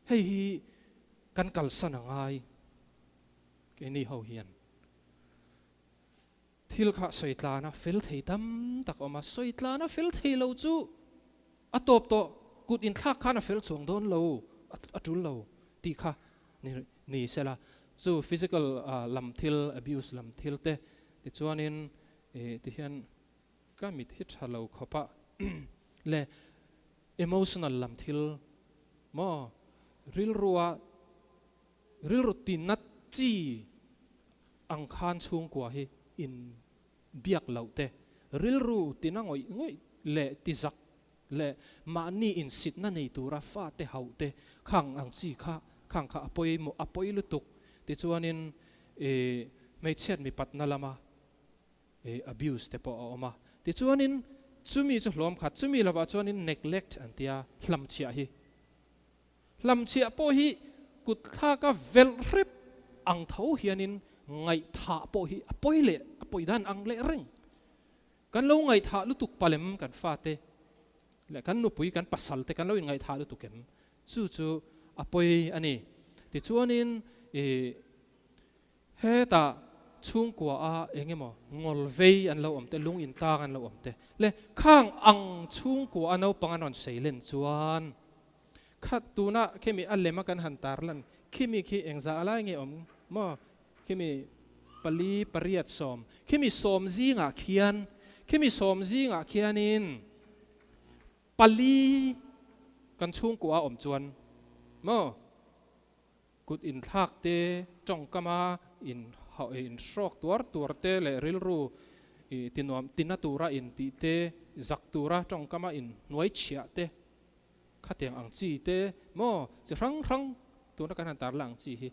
S1: Hei hi kan kalsan a ngai keini ho hian. Thil kha sawi tlana fel thei tam tak a awm a, sawi tlana fel thei lo chu a tawp tawh, kut inthlak khan a fel chuang dawn lo, a tul lo tih kha ni sela. Chu physical lam thil, abuse lam thil te tichuanin tihian ka mit hi tha lo khawp a le emotional lam thil maw rilrua Rilru tinna chi ang khan chhungkua hi in biak loh te, rilru tina ngawih ngawih leh ti zak leh mahni insitna nei tura fate hauh te khang ang chi kha khang kha a pawimawh a pawi lutuk. Tichuanin ih hmeichhiat mipatna lama ih abuse te pawh a awm a. Tichuanin chumi chu hlawm khat, chumi lovah chuanin neglect an tia hlamchhiah hi. Hlamchhiah pawh hi kut thlaka velh hrep ang tho hianin ngaihthah pawh hi a pawi leh a pawi dan ang leh reng. Kan lo ngaihthah lutuk palem kan fate leh kan nupui kan pasal te kan lo inngaihthah lutuk em? Chu chu a pawi a ni. Tichuanin ih Hetah chhungkua a eng emaw ngawl vei an lo awm te, lung intang an lo awm te leh khang ang chhungkua a naupang an rawn sei len chuan kha tuna khimi a lem a kan han tar lan khimi khi engzah a lai nge awm maw khimi pali pariat sawm khimi sawm zingah khian khimi sawm zingah khianin pali kan chhungkua a awm chuan maw Kut inthlak te, tawngkama in inhrawk tuar tuar te leh rilru tinuam tina tura intih te, zak tura tawngkama in hnuai chhiah te, khatiang ang chi te maw chi hrang hrang tuna kan han tarla ang chi hi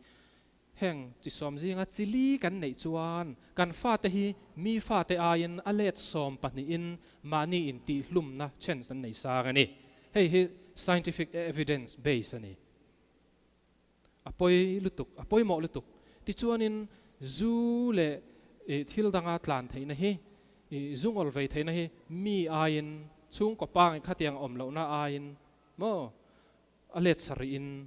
S1: heng chi sawm zinga chi li kan neih chuan kan fate hi mi fate aiin a let sawm pahnihin mahni intihhlumna chance an nei sang a ni. Hei hi scientific evidence base a ni. A pawi lutuk, a pawimawh lutuk. Tichuanin zu leh thil danga tlan theihna hi, zu ngawl vei theihna hi mi aiin, chhungkaw pangai khatiang awm lohna aiin maw a let sarih-in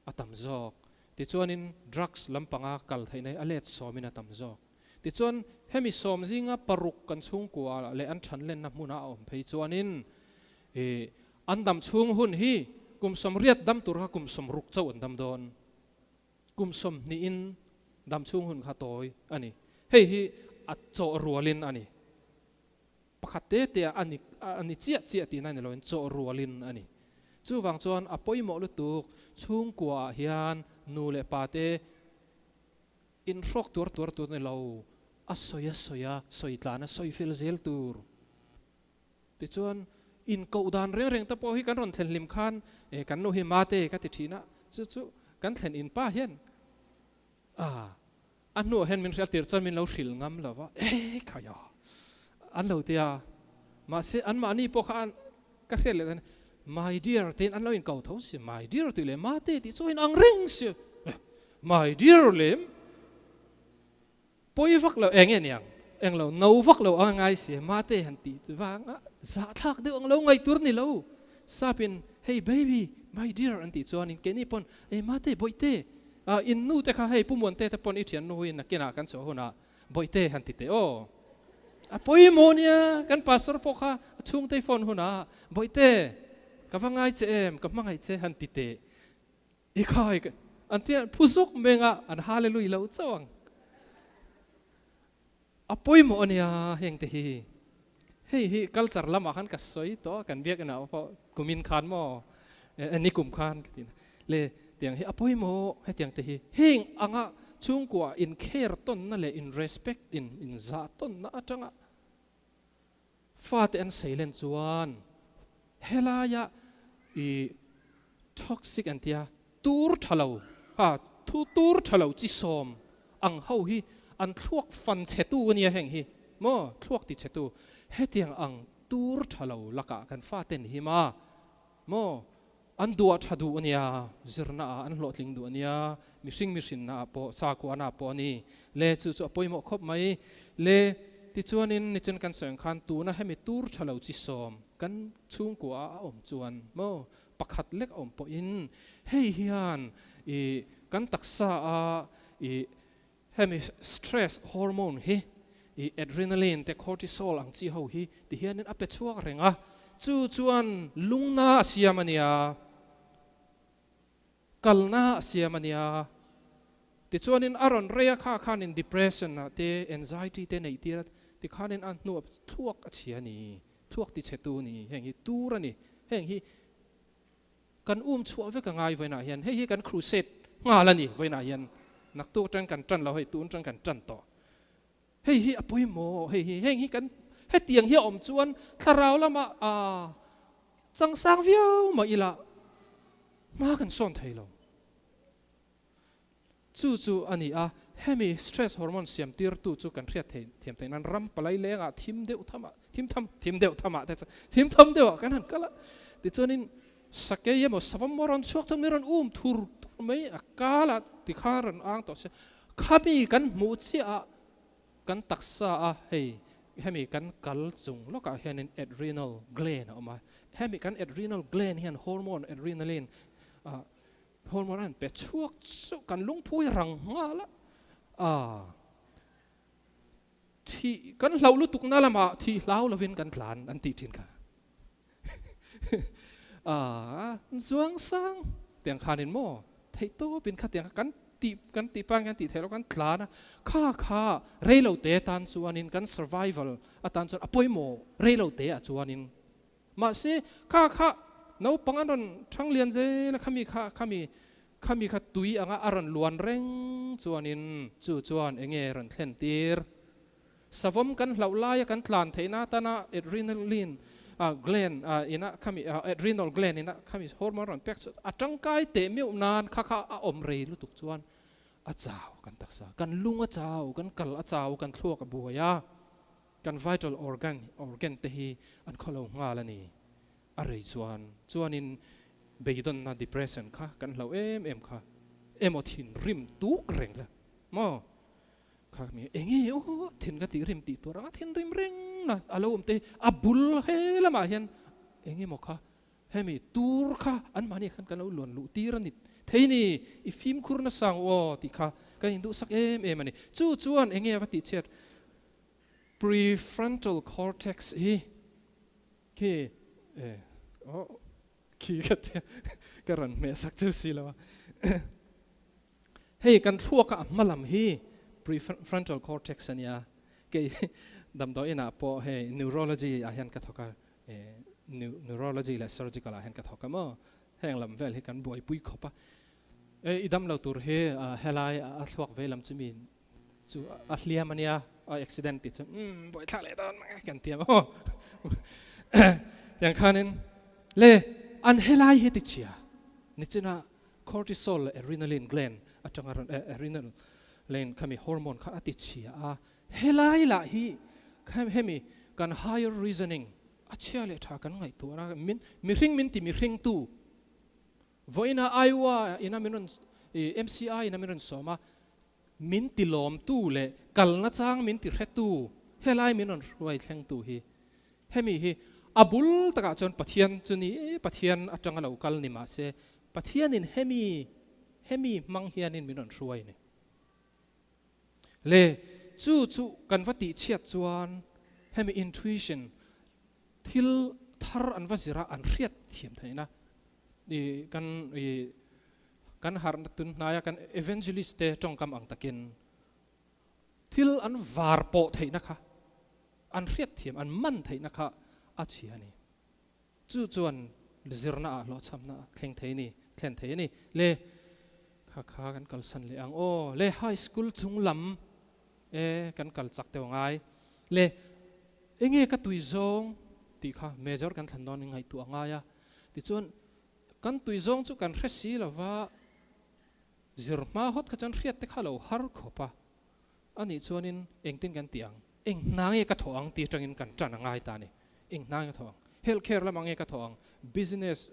S1: a tam zawk. Tichuanin drugs lampanga kal theihna hi a let sawmin a tam zawk. Tichuan hemi sawm zinga paruk kan chhungkua leh an thanlenna hmuna a awm phei chuanin I an dam chhung hun hi kum sawmriat dam tur kha kum sawmruk chauh an dam dawn. Kum sawmhnihin dam chhung hun kha tawi a ni. Hei hi a chawh rualin a ni. Pakhat te te a ni a ni chiah chiah tihna ni loin chawh rualin a ni. Chuvang chuan a pawimawh lutuk chhungkuaah hian nu leh pa te inhrawk tuar tuar tur ni lo, a sawi a sawi a, sawi tlan a sawi fel zel tur. Tichuan, inkoh dan reng reng te pawh hi kan rawn thlen hlim khan e kan nu hi mate ka ti thin a, chu chu kan thlen in pa hian a a hnuah hian min hriat tir chuan min lo hril ngam lo va, e khaia an lo ti a, mahse anmahni pawh kha ka hriat leh dan my dear tiin an lo inko tho si, my dear tih leh mate tih chu a inang reng si, my dear lem. Pawi vak lo, eng nge niang? Eng lo, no vak lo ang a ngai si, mate han tih vang a zahthlak deuh ang lo ngaih tur ni lo. Sapin, Hey baby, my dear an tih chuanin keini pawn, Ei mate, bawihte, ah in nu te kha hei Pu Muante te pawn i thian nu in nakinah kan chhuah hunah bawihte han ti teh aw. A pawimawh nia, kan pastor pawh kha a chhungte i phone hunah bawihte, ka va ngai che em, ka hmangaih che han ti teh. I khai an tia phu zawk meng a, an hallelujah lo chauh ang. A pawimawh a nia heng te hi. Hei hi culture lamah khan ka sawi tawh a, kan biak inah pawh kumin khan maw ni kum khan ka ti na. Le tiang hi a pawimawh hetiang te hi. Heng anga chhungkua in care tawnna leh in respect in in zah tawnna atanga Fate an sei len chuan helaia i toxic an tia tur tha lo ha thu tur tha lo chi sawm ang ho hi an thluak fan chhetu a nia heng hi maw thluak ti chhetu hetiang ang tur tha lo lakah kan faten him a maw an duah tha duh a nia zirna ah an hlawhtling duh a nia mihring mihrinna ah pawh sakhuana ah pawh a ni le chu chu a pawimawh khawp mai le tichuanin nichin kan sawi ang khan tuna hemi tur tha lo chi sawm kan chhungkua ah a awm chuan maw pakhat lek a awm pawhin hei hian i kan taksa a i hemi stress hormone hi i adrenaline te cortisol ang chi ho hi ti hianin a pe chhuak reng a, chu chuan lungna a siam a nia, kalna a siam a nia, tichuanin a rawn rei a kha khanin depression ah te anxiety te neih tir a tikhanin a hnuah thluak a chhia a ni. Thluak ti chhetu ni, heng hi tur a ni. Heng hi kan um chhuah vek a ngai vawiinah hian. Hei hi kan crusade nghal a ni vawiinah hian. Naktuk atang kan tan lo hei, tun atang kan tan tawh. Hei hi a pawimawh, hei hi, heng hi kan hetiang hi a awm chuan thlarau lamah aa changsang viau mah ila hma kan sawn thei lo. Chu chu a ni a, hemi stress hormone siam tirtu chu kan hriat thei thiam theih nan ram palai lengah thim deuh tham ah, thim tham, thim deuh tham ah te chuan thim tham deuh ah kan han kal a, tichuanin sakei emaw savam maw rawn chhuak thung mai rawn um thur thur mai a kal a tikha rawn ang tawh se, khami kan hmuh chiah ah kan taksa a hei hemi kan kal chung lawkah hianin adrenal gland a awm a, hemi kan adrenal gland hian hormone adrenaline ah Hormone an pe chhuak chu kan lungphui rang nghal a, aa thih kan hlauh lutuk na lamah thih hlau lovin kan tlan an tih thin kha. Aa zuang sang tiang khanin maw theih tawpin kha tiang kha kan tih kan tih pang hian tih theih loh kan tlan a, kha kha reilo te tan chuanin kan survival atan chuan a pawimawh reilo te ah chuanin Mahse, kha kha naupang an rawn thang lian zel a, khami kha khami khami kha tui anga a rawn luan reng chuanin chu chuan enge rawn thlen tir? Savawm kan hlauh laia kan tlan theihna atana adrenaline gland ina khami adrenal gland ina khami hormone rawn pek chu a tangkai teh meuh nan kha kha a awm rei lutuk chuan a chau kan taksa, kan lung a chau, kan kal a chau, kan thluak a buai a. Kan vital organ organ te hi an khawlo nghal a ni. A rei chuan chuanin beidawnna depression kha kan hlau em em kha emaw thinrim tuk reng la maw kha mi enge aw thin ka tih rim tih tur anga thinrim reng na a lo awm te a bul he lamah hian enge maw kha hemi tur kha anmahni khan kan lo luan luh tir a ni thei ni i fimkhur nasa ang u aw tih kha kan induhsak em em a ni. Chu chuan enge a va tih chhiat Prefrontal cortex hi khi oh khi ka tia ka rawn hmeh sak cheu si lo a hei kan thluak a hma lam hi prefrontal cortex a nia kei damdawi inah pawh hei neurology ah hian ka thawk a neurology leh surgical ah hian ka thawk a maw heng lam vel hi kan buaipui khawp a i damlo tur hi helai a thluak vei lam chu mi Chu a hliam a nia, a accident tih chu umm buaithlak leh dawn mang e kan ti ang aw. Tiang khanin le an helai hi ti chhia nichina cortisol leh adrenaline gland atanga rawn adrenal lane khami hormone kha a ti chhia a, helai lah hi hemi kan higher reasoning a chhia leh tha kan ngaihtuahna min mihring min ti mihring tu vawiina Iowa ina min rawn MCI ina min rawn sawm a, Min ti lawmtu leh kalna chang min ti hretu, helai min rawn hruai thlengtu hi hemi hi a bul takah chuan Pathian chu ni e, Pathian atanga lo kal ni mah se, Pathianin hemi hemi hmang hianin min rawn hruai ni. Le chu chu kan va tihchhiat chuan hemi intuition thil thar an va zir a an hriat thiam theihna i kan i Kan harhna tun hnaia kan evangelist te tawngkam ang takin thil an var pawh theihna kha, an hriatthiam, an man theihna kha a chhia a ni. Chu chuan zirna ah hlawhchhamna a thleng thei a ni, thlen thei a ni. Le kha kha kan kalsan leh ang aw, le high school chung lam e kan kal chak deuh angai, le enge ka tui zawng tih kha major kan thlan dawn in ngaihtuah angai a, tichuan Kan tui zawng chu kan hre si lo va, zir hma hawt kha chuan hriat te kha lo har khawp a. Anih chuanin engtin kan tih ang? Eng hna nge ka thawh ang tih atangin kan tan a ngai ta a ni. Eng hna nge ka thawh ang? Health care lamah nge ka thawh ang? Business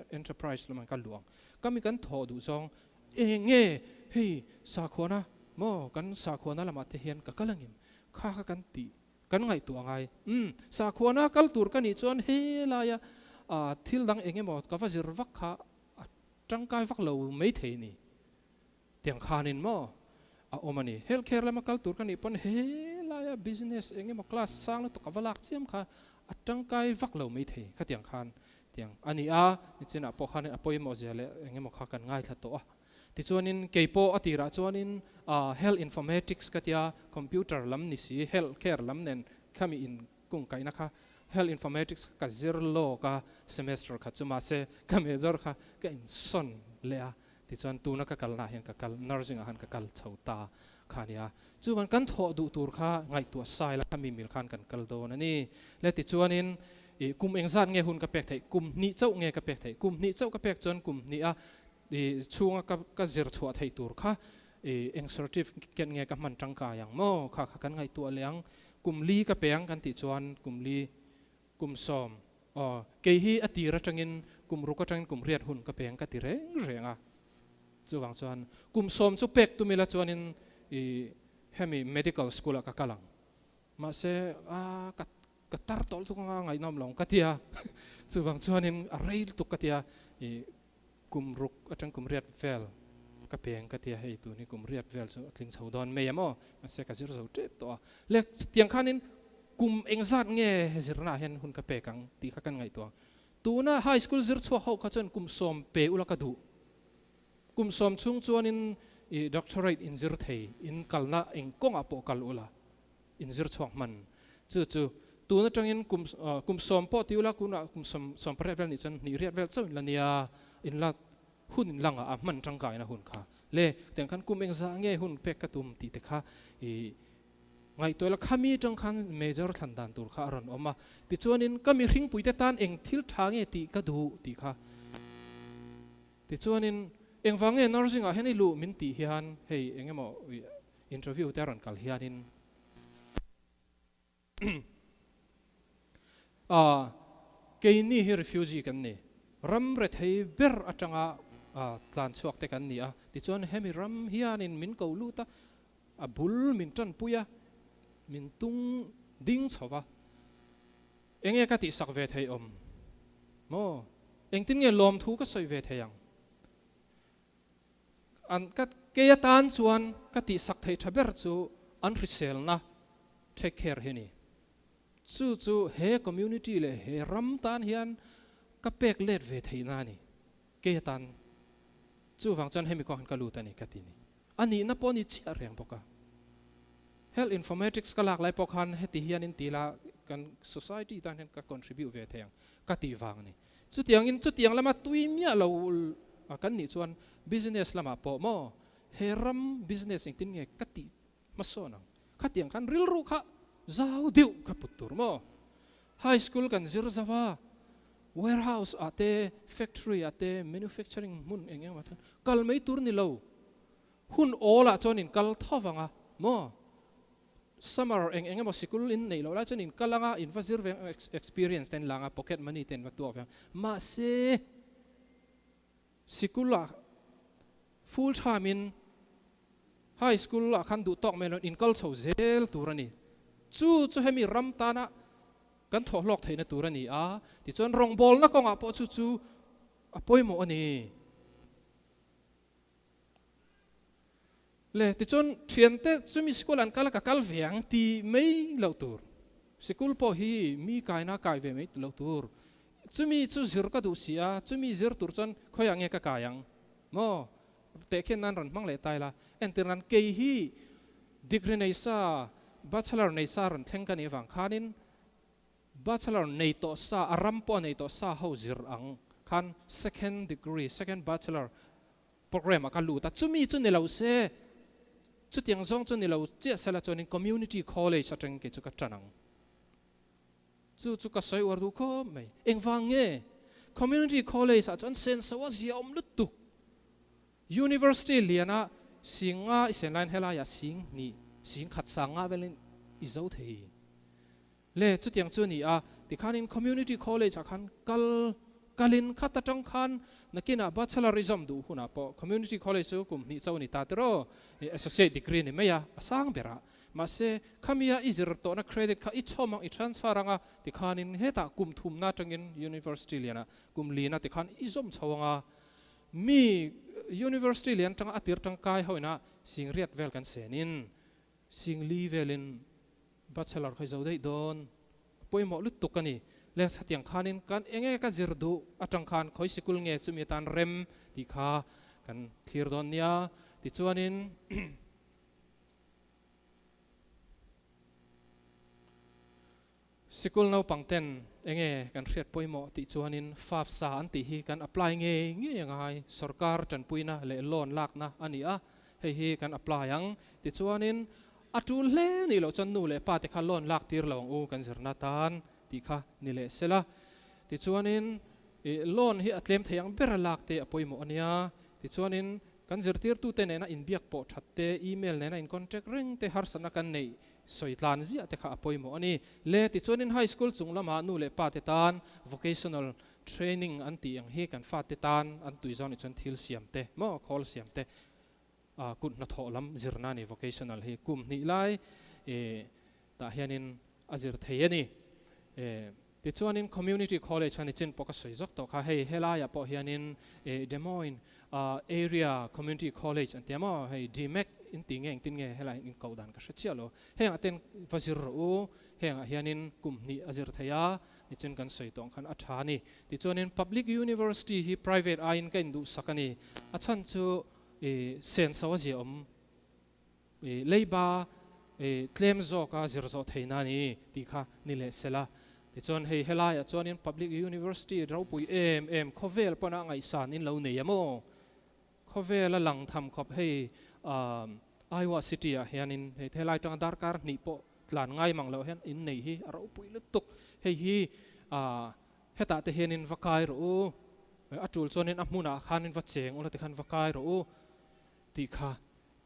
S1: enterprise lamah nge ka luh ang? Ka mi kan thawh duh zawng eng nge hei sakhuana maw kan sakhuana lamah te hian ka kal angin kha kha kan tih kan ngaihtuah ngai. Umm sakhuana kal tur ka nih chuan helaia thil dang eng emaw ka va zir vak kha a tangkai vak lo maithei ni. Tiang khanin maw a awm a ni. Health care lama kal tur ka nih pawn helaia business eng emaw class sang lutuk a va lak chiam kha a tangkai vak lo maithei khatiang khan tiang a ni a, nichinah pawh khanin a pawimawh zia leh eng emaw kha kan ngaithla tawh a. Tichuanin kei pawh a tirah chuanin health informatics ka tia computer lam ni si health care lam nen khami in kungkaihna kha health informatics kha ka zir lawk a semester khat chu mahse ka major kha ka insawn leh a. Tichuan tuna ka kalnaah hian ka kal, nursing ah khan ka kal chho ta kha a nia. Chuvan kan thawh duh tur kha ngaihtuah sai la khami mil khan kan kal dawn a ni. Le tichuanin ih kum engzat nge hun ka pek theih, kum hnih chauh nge ka pek theih, kum hnih chauh ka pek chuan kum hnih a ih chhunga ka ka zir chhuah theih tur kha ih eng certificate nge ka hman tangkai ang maw kha kha kan ngaihtuah leh ang. Kum li ka pe ang kan tih chuan kum li Kum sawm, aw, kei hi a tir atangin kum ruk atangin kum riat hun ka peng ka ti reng reng a. Chuvang chuan kum sawm chu pek tum ila chuanin i hemi medical school ah ka kal ang. Mahse, a ka ka tar tawh lutuk anga ngaihnawm lo ang ka ti a. Chuvang chuanin a rei lutuk ka ti a, i kum ruk atang kum riat vel ka peng ka ti a, hei tun hi kum riat vel chu a tling chho dawn mai em aw, mahse ka zir zo tep tawh a, le tiang khanin kum engzat nge zirna ah hian hun ka pek ang tih kha kan ngaihtuah ang, tuna high school zir chhuak ho kha chuan kum sawm pe ula ka duh, kum sawm chhung chuanin i doctorate in zir thei in kalna eng kawngah pawh kal ula. Inzir chhuak hman chu chu tun atangin kum kum sawm pawh ti ula kunah kum sawm sawm pariat vel nih chuan hnih riat vel chauh in la nia in la hun in langah a hman tangkaina hun kha le tiang khan kum engzah nge hun pek ka tum tih te kha i ngaihtuah ila khami atang khan major thlan dan tur kha a rawn awm a tichuanin ka mihringpui te tan eng thil tha nge tih ka duh tih kha tichuanin engvang nge nursing ah hian i luh min tih hian hei engemaw Interview te a rawn kal hianin keini hi refugee kan ni, ram rethei ber atanga tlan chhuak te kan ni a, tichuan hemi ram hianin min ko lut a, a bul min tanpui a, min tung ding chho va, enge ka tihsak ve thei awm maw? Engtin nge lawmthu ka sawi ve thei ang? An ka kei atan chuan ka tihsak theih tha ber chu an hriselna take care hi a ni. Chu chu he community leh he ram tan hian ka pek let ve theihna a ni. Kei atan chuvang chuan hemi kawng hian ka lut a ni ka ti ni. A nihna pawh a ni chiah reng bawk a. Health informatics ka lak lai pawh khan heti hian in ti la kan society tan hian ka contribute ve thei ang ka tih vang a ni. Chutiangin chutiang lama tui miah lo kan nih chuan business lamah pawh maw he ram business engtin nge ka tih hmasawn ang? Khatiang khan rilru kha zau deuh kha put tur maw? High school kan zir zau a, warehouse ah te, factory ah te, manufacturing hmun eng eng mah chuan kal mai tur ni lo. Hun awl ah chuan in kal tho vang a maw? Summer eng eng emaw sikul in neih loh lai chuan in kal anga in va zir ve ang experience te an la anga pocket money te an va tuak ve ang mahse sikul ah full time in high school ah khan duh tawk mai lo in kal chho zel tur a ni chu chu hemi ram tana kan thawh hlawk theihna tur a ni a tichuan rawngbawlna kawngah pawh chu chu a pawimawh a ni. Le, tichuan thiante chumi sikul an kal a ka kal ve ang ti mai loh tur. Sikul pawh hi mi kaina kai ve mai loh tur. Chumi chu zir ka duh si a, chumi zir tur chuan khawiah nge ka kai ang? Maw? Tehkhian nan rawn hmang leh ta ila. Entir nan kei hi degree nei sa, bachelor nei sa rawn thleng ka nih avang khanin Bachelor nei tawh sa, a ram pawh a nei tawh sa ho zir ang khan second degree, second bachelor program ah ka lut a, chumi chu ni lo se, chutiang zawng chu ni lo chiah sela chuanin community college atangin kei chu ka tan ang. Chu chu ka sawi uar duh khawp mai. Engvang nge? Community college ah chuan senso a zia awm lutuk. University liana singa i sen laiin helaiah sing hnih. Sing khat sang nga velin i zo thei. Le chutiang chu ni a, tikhanin community college ah khan kal kalin khat atang khan nakinah bachelorism duh hunah pawh community college chu kum hnih cho a ni ta tiraw, associate degree ni mai a, a sang ber a. Mahse, khamia i zir tawhna credit kha i chhawm ang, i transfer ang a, tikhanin hetah kum thumna atangin university lianah kum lina tikhan i zawm chho ang a. Mi university lian atanga a tir tangkai ho ina singriat vel kan senin singli velin Bachelor kha i zo daih dawn. A pawimawh lutuk a ni. Le hetiang khanin kan eng nge ka zir duh atang khan khawi sikul nge chumi atan rem tih kha kan thlir dawn nia. Tichuanin sikul naupang ten eng nge kan hriat pawimawh tih chuanin FAFSA an tih hi kan apply ngei ngei a ngai. Sorkar tanpuina leh loan lakna a ni a, hei hi kan apply ang. Tichuanin A tul hle nih loh chuan nu leh pa te kha loan lak tir lo ang u kan zirna tan tih kha ni leh sela. Tichuanin ih loan hi a tlem thei ang bera lak te a pawimawh a nia. Tichuanin kan zirtirtute nena inbiak pawh that te, email nena in contact reng te harsatna kan neih sawi tlan ziah te kha a pawimawh a ni. Le tichuanin high school chung lama nu leh pa te tan vocational training an tih ang hi kan fate tan an tui zawng nih chuan thil siam te maw khawl siam te Kut hnathawh lam zirna a ni, vocational hi kum hnih lai tah hianin a zir thei a ni. Tichuanin community college a ni chin pawh ka sawi zawk tawh kha, hei helaiah pawh hianin Des Moines area community college an ti a maw, hei DMAC in ti nge engtin nge helai in koh dan ka hre chiah lo, hengah ten va zir rawh u, hengah hianin kum hnih a zir thei a, nichin kan sawi tawh ang khan a tha a ni. Tichuanin public university hi private aiin ka induhsak a ni, a chhan chu I senso a ziahawm i leiba i tlem zawka zir zawh theihna a ni tih kha ni leh sela. Tichuan hei helaiah chuanin Public University ropui em em khawvel pawna a ngaihsan in lo nei a maw? Khawvela lang tham khawp hei Iowa City ah hianin hei helai tanga darkar hnih pawh tlan ngai mang loh hian in nei hi a ropui lutuk. Hei hi Hetah te hianin va kai rawh u, a tul chuanin a hmunah khanin va cheng ula tikhan va kai rawh u tih kha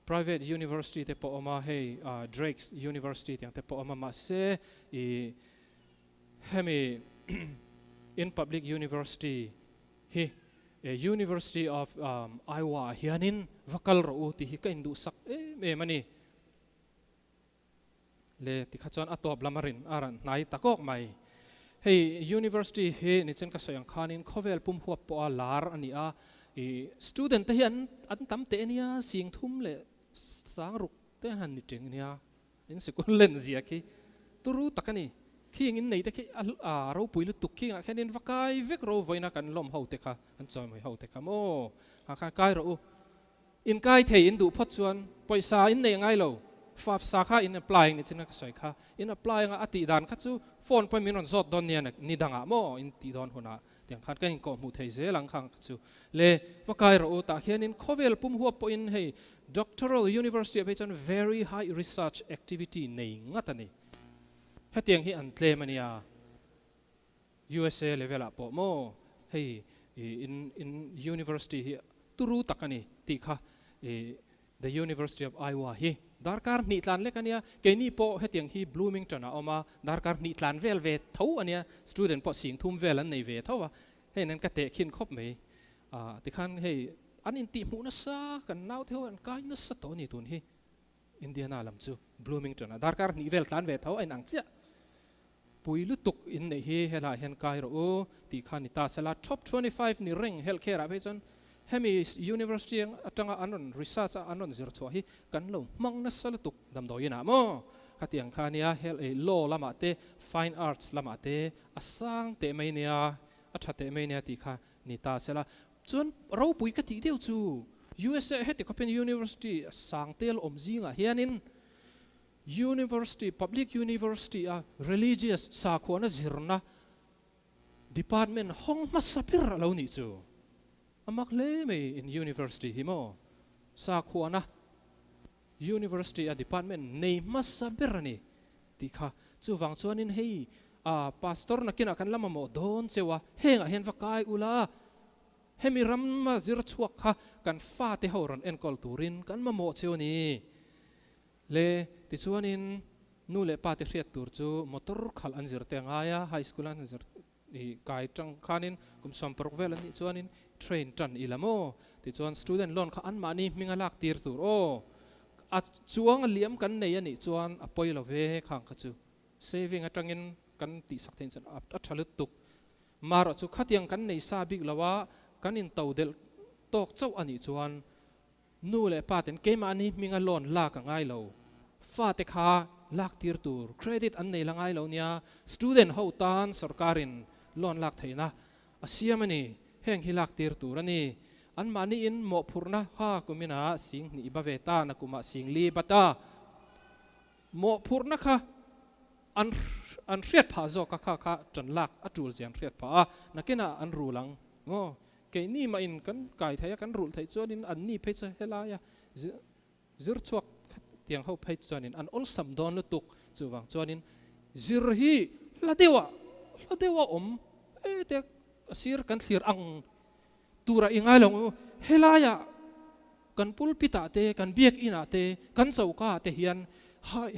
S1: private university te pawh awm a, hei Drake University tiang te pawh awm a, mahse i hemi in public university hi University of Iowa ah hianin va kal rawh u tih hi ka induhsak em em a ni. Le tikha chuan a tawp lam a rin a rawn hnai ta kawk mai. Hei University hi nichin ka sawi ang khanin khawvel pum huap pawha lar a ni a, i student te hi an an tam teh ania, sing thum leh sang ruk te an han ni teng ania, in sikul len zia khi turu tak a ni. Khing in nei te khi a ropui lutuk khingah khianin va kai vek ro vawiina kan lawm ho te kha, kan chawimawi ho te kha maw, kha kai rawh u. Inkai thei in duh phawt chuan pawisa in neih ngai lo, FAFSA kha in apply ang ni chin a ka sawi kha, in apply anga a tih dan kha chu phone pawhin min rawn zawt dawn nia ni dangah maw in tih dawn hunah tiang khan kan inkawh hmuh thei zel ang khang kha chu le va kai rawh u tah hianin khawvel pum huap pawhin hei doctoral university ah phei chuan very high research activity nei ngat a ni hetiang hi an tlem a nia. USA level ah pawh maw hei in in university hi turu tak a ni tih kha i the University of Iowa hi darkar hnih tlan lek a nia keini pawh hetiang hi Bloomington ah a awm a darkar hnih tlan vel ve tho a nia student pawh sing thum vel an nei ve tho a hei nen ka teh khin khawp mai ah tikhan hei an intihhmuh nasa kan naute ho an kai nasa tawh a ni tun hi Indiana lam chu Bloomington ah darkar hnih vel tlan ve tho a inang chiah. Pui lutuk in neih hi helaiah hian kai rawh u tih kha ni ta sela top 25 ni reng healthcare ah phei chuan hemi university atanga an rawn research a an rawn zir chhuah hi kan lo hmang nasa lutuk damdawiin ah maw khatiang kha nia health ei law lamah te fine arts lamah te a sang teh mai nia a tha teh mai nia tih kha ni ta sela Chuan ropui ka tih deuh chu USA heti khawpin university sang tel awm zingah hianin university, public university a religious sakhuana zirna department hawng hmasa ber a lo nih chu. A mak hle mai in university hi maw sakhuana university a department nei hmasa ber a ni tih kha. Chuvang chuanin hei a pastor nakinah kan la mamawh dawn cheu a, hengah hian va kai ula, hemi rama zir chhuak kha kan fate ho rawn enkawl turin kan mamawh cheu a ni. Le tichuanin nu leh pa te hriat tur chu motor khalh an zir te a ngai a, high school an zir i kai tang khanin kum 60 vel an nih chuanin train tan ila maw? Tichuan student loan kha anmahni hming a lak tir tur aw. A chuang a liam kan nei a nih chuan a pawi lo ve khang kha chu saving atangin kan tihsak theih chuan a tha lutuk. Marawh chu khatiang kan nei sa bik lo a, kan into delh tawk chauh a nih chuan Nu leh pa ten keimahni hminga loan lak a ngai lo. Fate kha lak tir tur credit an nei la ngai lo nia, student ho tan sorkarin loan lak theihna a siam a ni. Heng hi lak tir tur a ni. Anmahniin mawhphurhna kha kumina sing hnih ba ve ta, na kumah sing li ba ta. Mawhphurhna kha an an hriat phah zawk a, kha kha tan lak a tul zia an hriat phah a, nakinah an rul ang maw? Keini mah in kan kai thei a, kan rulh theih chuanin anni phei chu helaia zir chhuak tiang ho phei chuanin an awlsam dawn lutuk. Chuvang chuanin zir hi hla deuha hla deuha awm e te a sir kan thlir ang tura i ngai lo ang u. Helaia kan pulpit ah te, kan biakinn ah te, kan choka ah te hian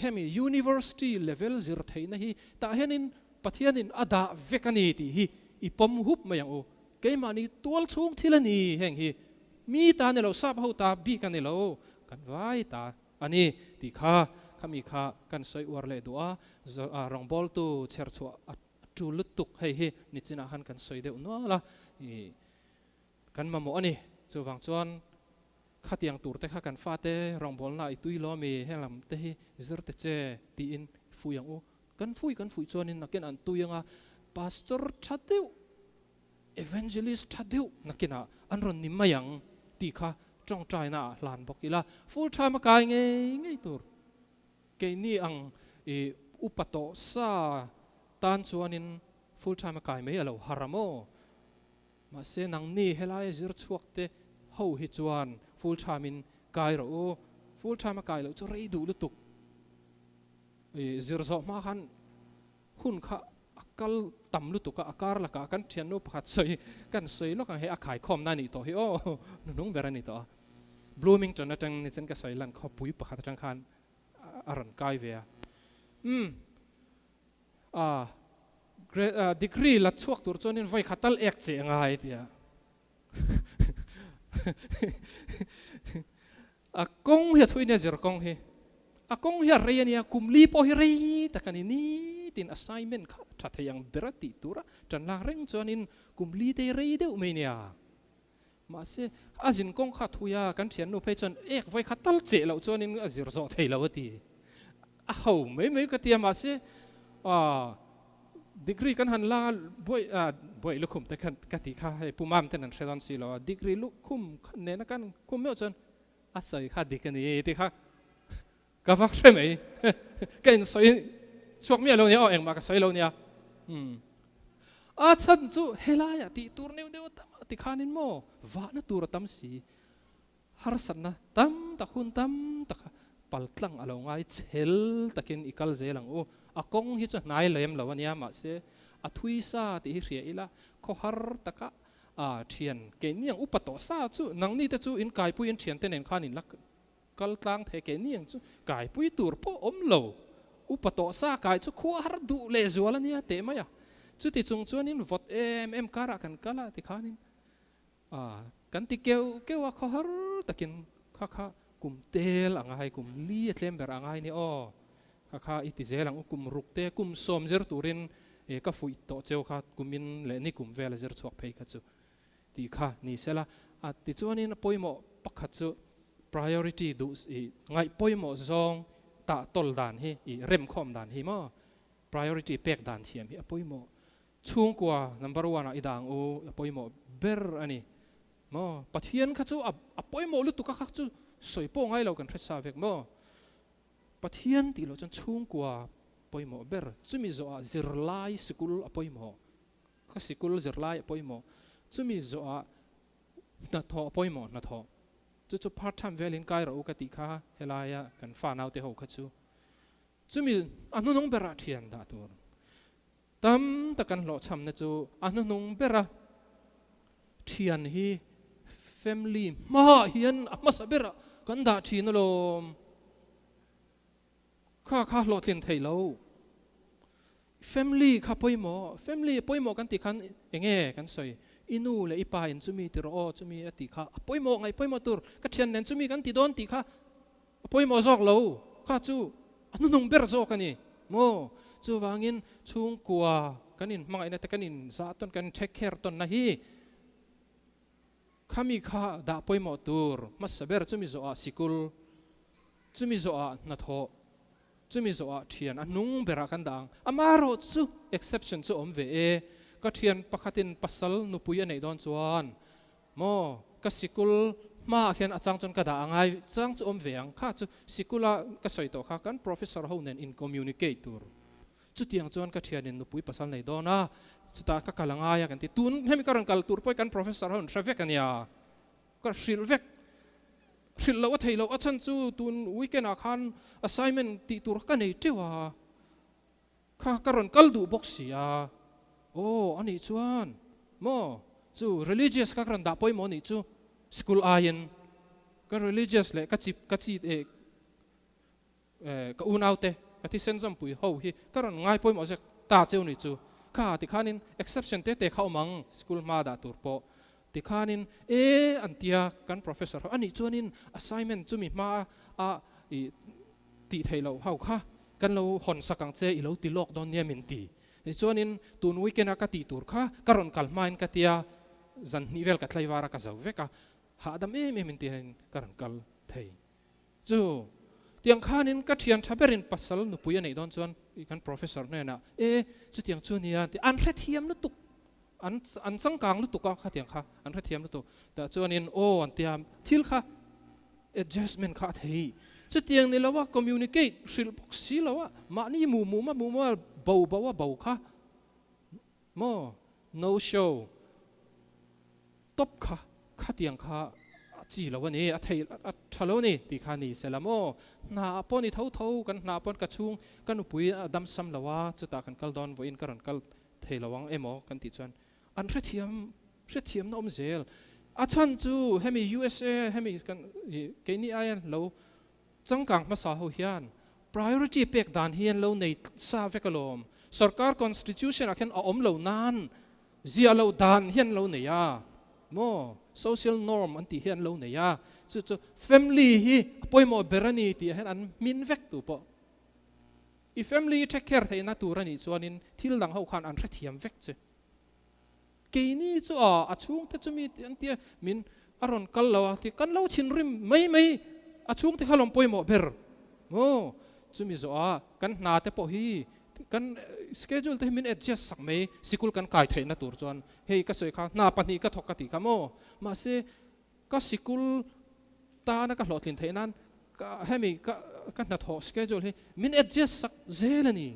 S1: hemi university level zir theihna hi tah hianin Pathianin a dah vek a ni tih hi i pawm hup mai ang u. Keimahni tual chhung thil a ni heng hi. Mi ta a ni lo, sap ho ta bik a ni lo, kan vai ta a ni tih kha khami kha kan sawi uar leh duh a, rawngbawltu chher chhuah a tul lutuk hei hi nichinah khan kan sawi deuh nual a, ih kan mamawh a ni. Chuvang chuan khatiang tur te kha kan fate rawngbawlna i tui lo ami heng lam te hi zir te che tiin fuih ang u. Kan fuih kan fuih chuanin nakin an tui anga pastor tha deuh, evangelist tha deuh nakinah an rawn ni mai ang tih kha tawngtaina ah hlan bawk ila full time a kai ngei ngei tur. Keini ang i upa tawh sa tan chuanin full time a kai mai a lo har a maw? Mahse nangni helaia zir chhuak te ho hi chuan full time in kai rawh u, full time a kai loh chu rei duh lutuk. I zir zawh hma khan hun kha a kal tam lutuk a, a kar lakah kan thiannu pakhat sawi kan sawi lawk ang hei a khaikhawmna a nih tawh hi aw hnunung ber a ni tawh a. Bloomington atang ni chuan ka sawi lan khawpui pakhat atang khan a rawn kai ve a. Umm a degree la chhuak tur chuanin vawi khat tal ek che angai a ti a. A kawng hi a thui nia zir kawng hi. A kawng hi a rei a nia, kum li pawh hi rei tak a ni. Nitin assignment kha tha thei ang ber a tih tur a tan lak reng chuanin kum li te hi rei deuh mai nia. Mahse, a zin kawng kha a thui a, kan thiannu phei chuan ek vawi khat tal cheh loh chuanin a zir zawh thei lo a ti. A ho mai mai ka ti a, mahse, Degree kan han la buai a, buai lukhum te khan ka tih kha hei Pu Mam ten an hre dawn si lo a, degree lukhum kha nena kan khum meuh chuan a sawi kha dik a ni tih kha ka va hre mai ka insawi chhuak miah lo nia aw engmah ka sawi lo nia umm a chhan chu helaiah tih tur neuh neuh a tam a tikhanin maw vahna tur a tam si Harsatna tam tak, hun tam tak paltlang a lo ngai chhel takin i kal zel ang u. A kawng hi chu hnai lem lo a nia, mahse a thui sa tih hi hria ila, khawhar taka a thian keini ang upa tawh sa chu nangni te chu in kaipui in thiante nen khan in la kal tlang thei, keini ang chu kaipui tur pawh awm lo, upa tawh sa kai chu khuahar duh leh zual a nia teh mai a. Chuti chung chuanin vawt em em karah kan kal a tikhanin A, kan ti keuh keuh a, khawhar takin kha kha kum tel a ngai, kum li a tlem ber a ngai nia aw, kha kha i ti zel ang u, kum ruk te, kum sawm zir turin e ka fuih tawh cheu kha kumin leh ni kum vel a zir chhuak phei kha chu tih kha ni sela. A, tichuanin a pawimawh pakhat chu priority duh i ngaih pawimawh zawng tah tawl dan hi i remkhawm dan hi maw, priority pek dan thiam hi a pawimawh. Chhungkua number one ah i dang u, a pawimawh ber a ni maw? Pathian kha chu a pawimawh lutuk a kha chu sawi pawh ngai lo kan hre sa vek maw? Pathian tih loh chuan chhungkua pawimawh ber, chumi zawhah zirlai sikul a pawimawh, ka sikul zirlai a pawimawh, chumi zawhah hnathawh a pawimawh hnathawh, chu chu part time velin kai rawh u ka tih kha helaia kan fa naute ho kha chu chumi a hnunung berah thian dah tur. Tam tak kan hlawhchhamna chu a hnuhnung ber a, thian hi family hmaah hian a hmasa berah kan dah thin alawm. Kha kha hlawhtlin thei lo. Family kha pawimawh, family pawimawh kan tih khan enge kan sawi, i nu leh i pa in chumi ti rawh aw chumi a tih kha a pawimawh ngaih pawimawh tur, ka thian nen chumi kan ti dawn tih kha a pawimawh zawk lo, kha chu a hnuhnung ber zawk a ni maw? Chuvangin chhungkua kan inhmangaihna te kan inzah tawn kan in take care tawnna hi Khami kha dah pawimawh tur hmasa ber chumi zawhah sikul, chumi zawhah hnathawh, chumi zawhah thian a hnung berah kan dah ang. Amaherawh chu exception chu awm ve e. Ka thian pakhatin pasal nupui a neih dawn chuan maw ka sikul hmaah hian a chang chuan ka dah angai chang chu awm ve ang. Kha chu sikula ka sawi tawh kha kan professor ho nen in communicate tur. Chutiang chuan ka thianin nupui pasal nei dawn a, chutah ka kal a ngai a kan ti. Tun hemi ka rawn kal tur pawh hi kan professor ho an hre vek a nia, ka hrilh vek. Hrilh loh a thei loh a chhan chu tun weekend ah khan assignment tih tur ka nei teuh a, kha ka rawn kal duh bawk si a. Aw a nih chuan maw chu religious kha ka rawn dah pawimawh a nih chu school aiin ka religious leh ka chip ka chi eh Ka unaute, ka thisen zawmpui ho hi ka rawn ngai pawimawh zek ta cheu ni chu. Kha tikhanin exception te te kha awm ang, school hma dah tur pawh. Tikhanin e an tia kan professor ho anih chuanin assignment chumi hma a i tih theih loh ho kha kan lo hawn sak ang che i lo ti lawk dawn nia min ti. Tichuanin tun weekend a ka tih tur kha ka rawn kal hmain ka tia zan hnih vel ka tlaivar a ka zo vek a, hahdam em em in tihianin ka rawn kal thei. Chu, tiang khanin ka thian tha berin pasal nupui a neih dawn chuan kan professor hnenah, E, chutiang chu nia ti, an hrethiam lutuk, an an changkang lutuk a khatiang kha, an hrethiam lutuk. Tah chuanin aw an tia, thil kha adjustment kha a thei. Chutiang ni loa communicate hrilh bawk si loa mahni mu muma muma bo bo a bo kha Maw? No show top kha khatiang kha a chi lo a ni, a thei a tha lo a ni tih kha ni se la maw? Hna ah pawh ni tho tho, kan hna ah pawn ka chhung ka nupui a dam sam lo a, chutah kan kal dawn vawiin ka rawn kal thei lo ang emaw kan tih chuan an hrethiam hrethiamna awm zel. A chhan chu hemi USA hemi kan keini aia lo Changkang hmasa ho hian priority pek dan hi an lo nei sa vek alawm. Sorkar constitution ah khian a awm lo nan ziah loh dan hi an lo nei a maw? Social norm an tih hi an lo nei a, chu chu family hi a pawimawh ber a ni tih ah hian an hmin vek tu pawh. I family i take care theihna tur a nih chuanin thil dang ho khan an hrethiam vek che. Keini chu a a chhungte chu mi an tia min a rawn kal lo a ti kan lo thinrim mai mai a chhungte kha lawm pawimawh ber maw chumi zawh a kan hna te pawh hi kan schedule te hi min adjust sak mai sikul kan kai theihna tur chuan hei ka sawi kha hna pahnih ka thawk ka tih kha maw mahse ka sikul tana ka hlawhtlin theih nan ka hemi ka ka hnathawh schedule hi min adjust sak zel a ni.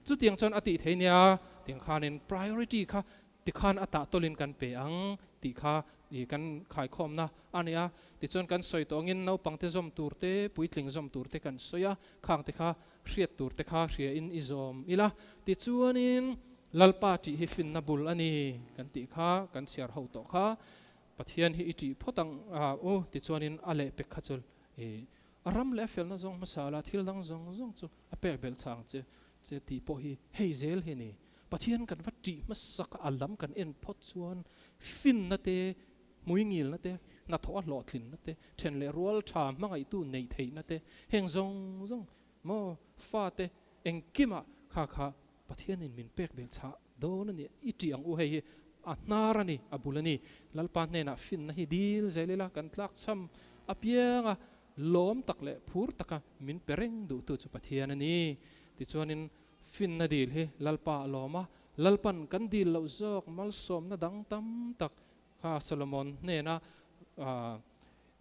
S1: Chutiang chuan a tih thei nia, tiang khanin priority kha tikhan a tah tawlin kan pe ang tih kha i kan khaikhawmna a ni a. Tichuan kan sawi tawh angin naupangte zawm tur te, puitling zawm tur te kan sawi a, khang te kha hriat tur te kha hria in i zawm ila. Tichuanin Lalpa tih hi finna bul a ni kan tih kha kan chhiar ho tawh kha. Pathian hi i tih phawt ang a u, tichuanin a lehpek kha chu i a ram leh a felna zawng hmasa la thil dang zawng zawng chu a pek belh chang che che tih pawh hi hei zel hi a ni. Pathian kan va tih hmasak a, a lam kan en phawt chuan finna te, hmuingilna te, hnathawh a hlawhtlinna te, then leh rual tha hmangaihtu neih theihna te, heng zawng zawng maw fate engkimah kha kha Pathianin min pek belh chhah dawn a ni. I tih ang u hei hi a hnar a ni, a bul a ni. Lalpa hnenah finna hi dil zel ila kan tlakchham apianga lawm tak leh phur taka min pe reng duhtu chu Pathian a ni. Tichuanin finna dil hi Lalpa a lawm a, Lalpan kan dil loh zawk malsawmna dang tam tak kha Solomon hnena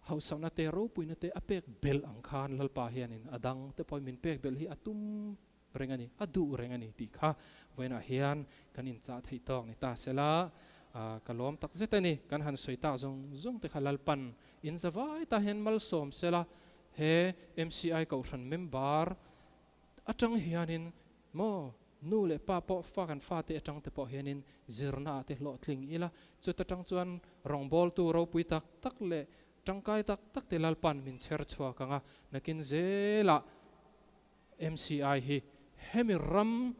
S1: hausakna te ropuina te a pek belh ang khan Lalpa hianin a dang te pawhin min pek belh hi a tum reng a ni, a duh reng a ni tih kha vawiinah hian kan inchah theih tawk ni ta sela, ka lawm tak zet a ni. Kan han sawi tak zawng zawng te kha Lalpan in zavai ta hian malsawm sela, he MCI Kohhran member atang hianin maw nu leh pa pawh fa kan fate atang te pawh hianin zirna ah te hlawhtling ila, chuta tang chuan rawngbawltu ropui tak tak leh tangkai tak tak te Lalpan min chher chhuak ang a, nakin zelah. MCI hi hemi ram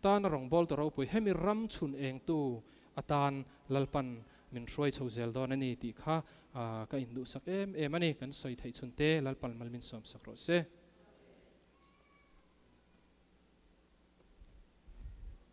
S1: tana rawngbawl tu ropui, hemi ram chhun engtu atan Lalpan min hruai chho zel dawn a ni tih kha ka induhsak em em a ni. Kan sawi theih chhun te Lalpan mal min sawmsak rawh se.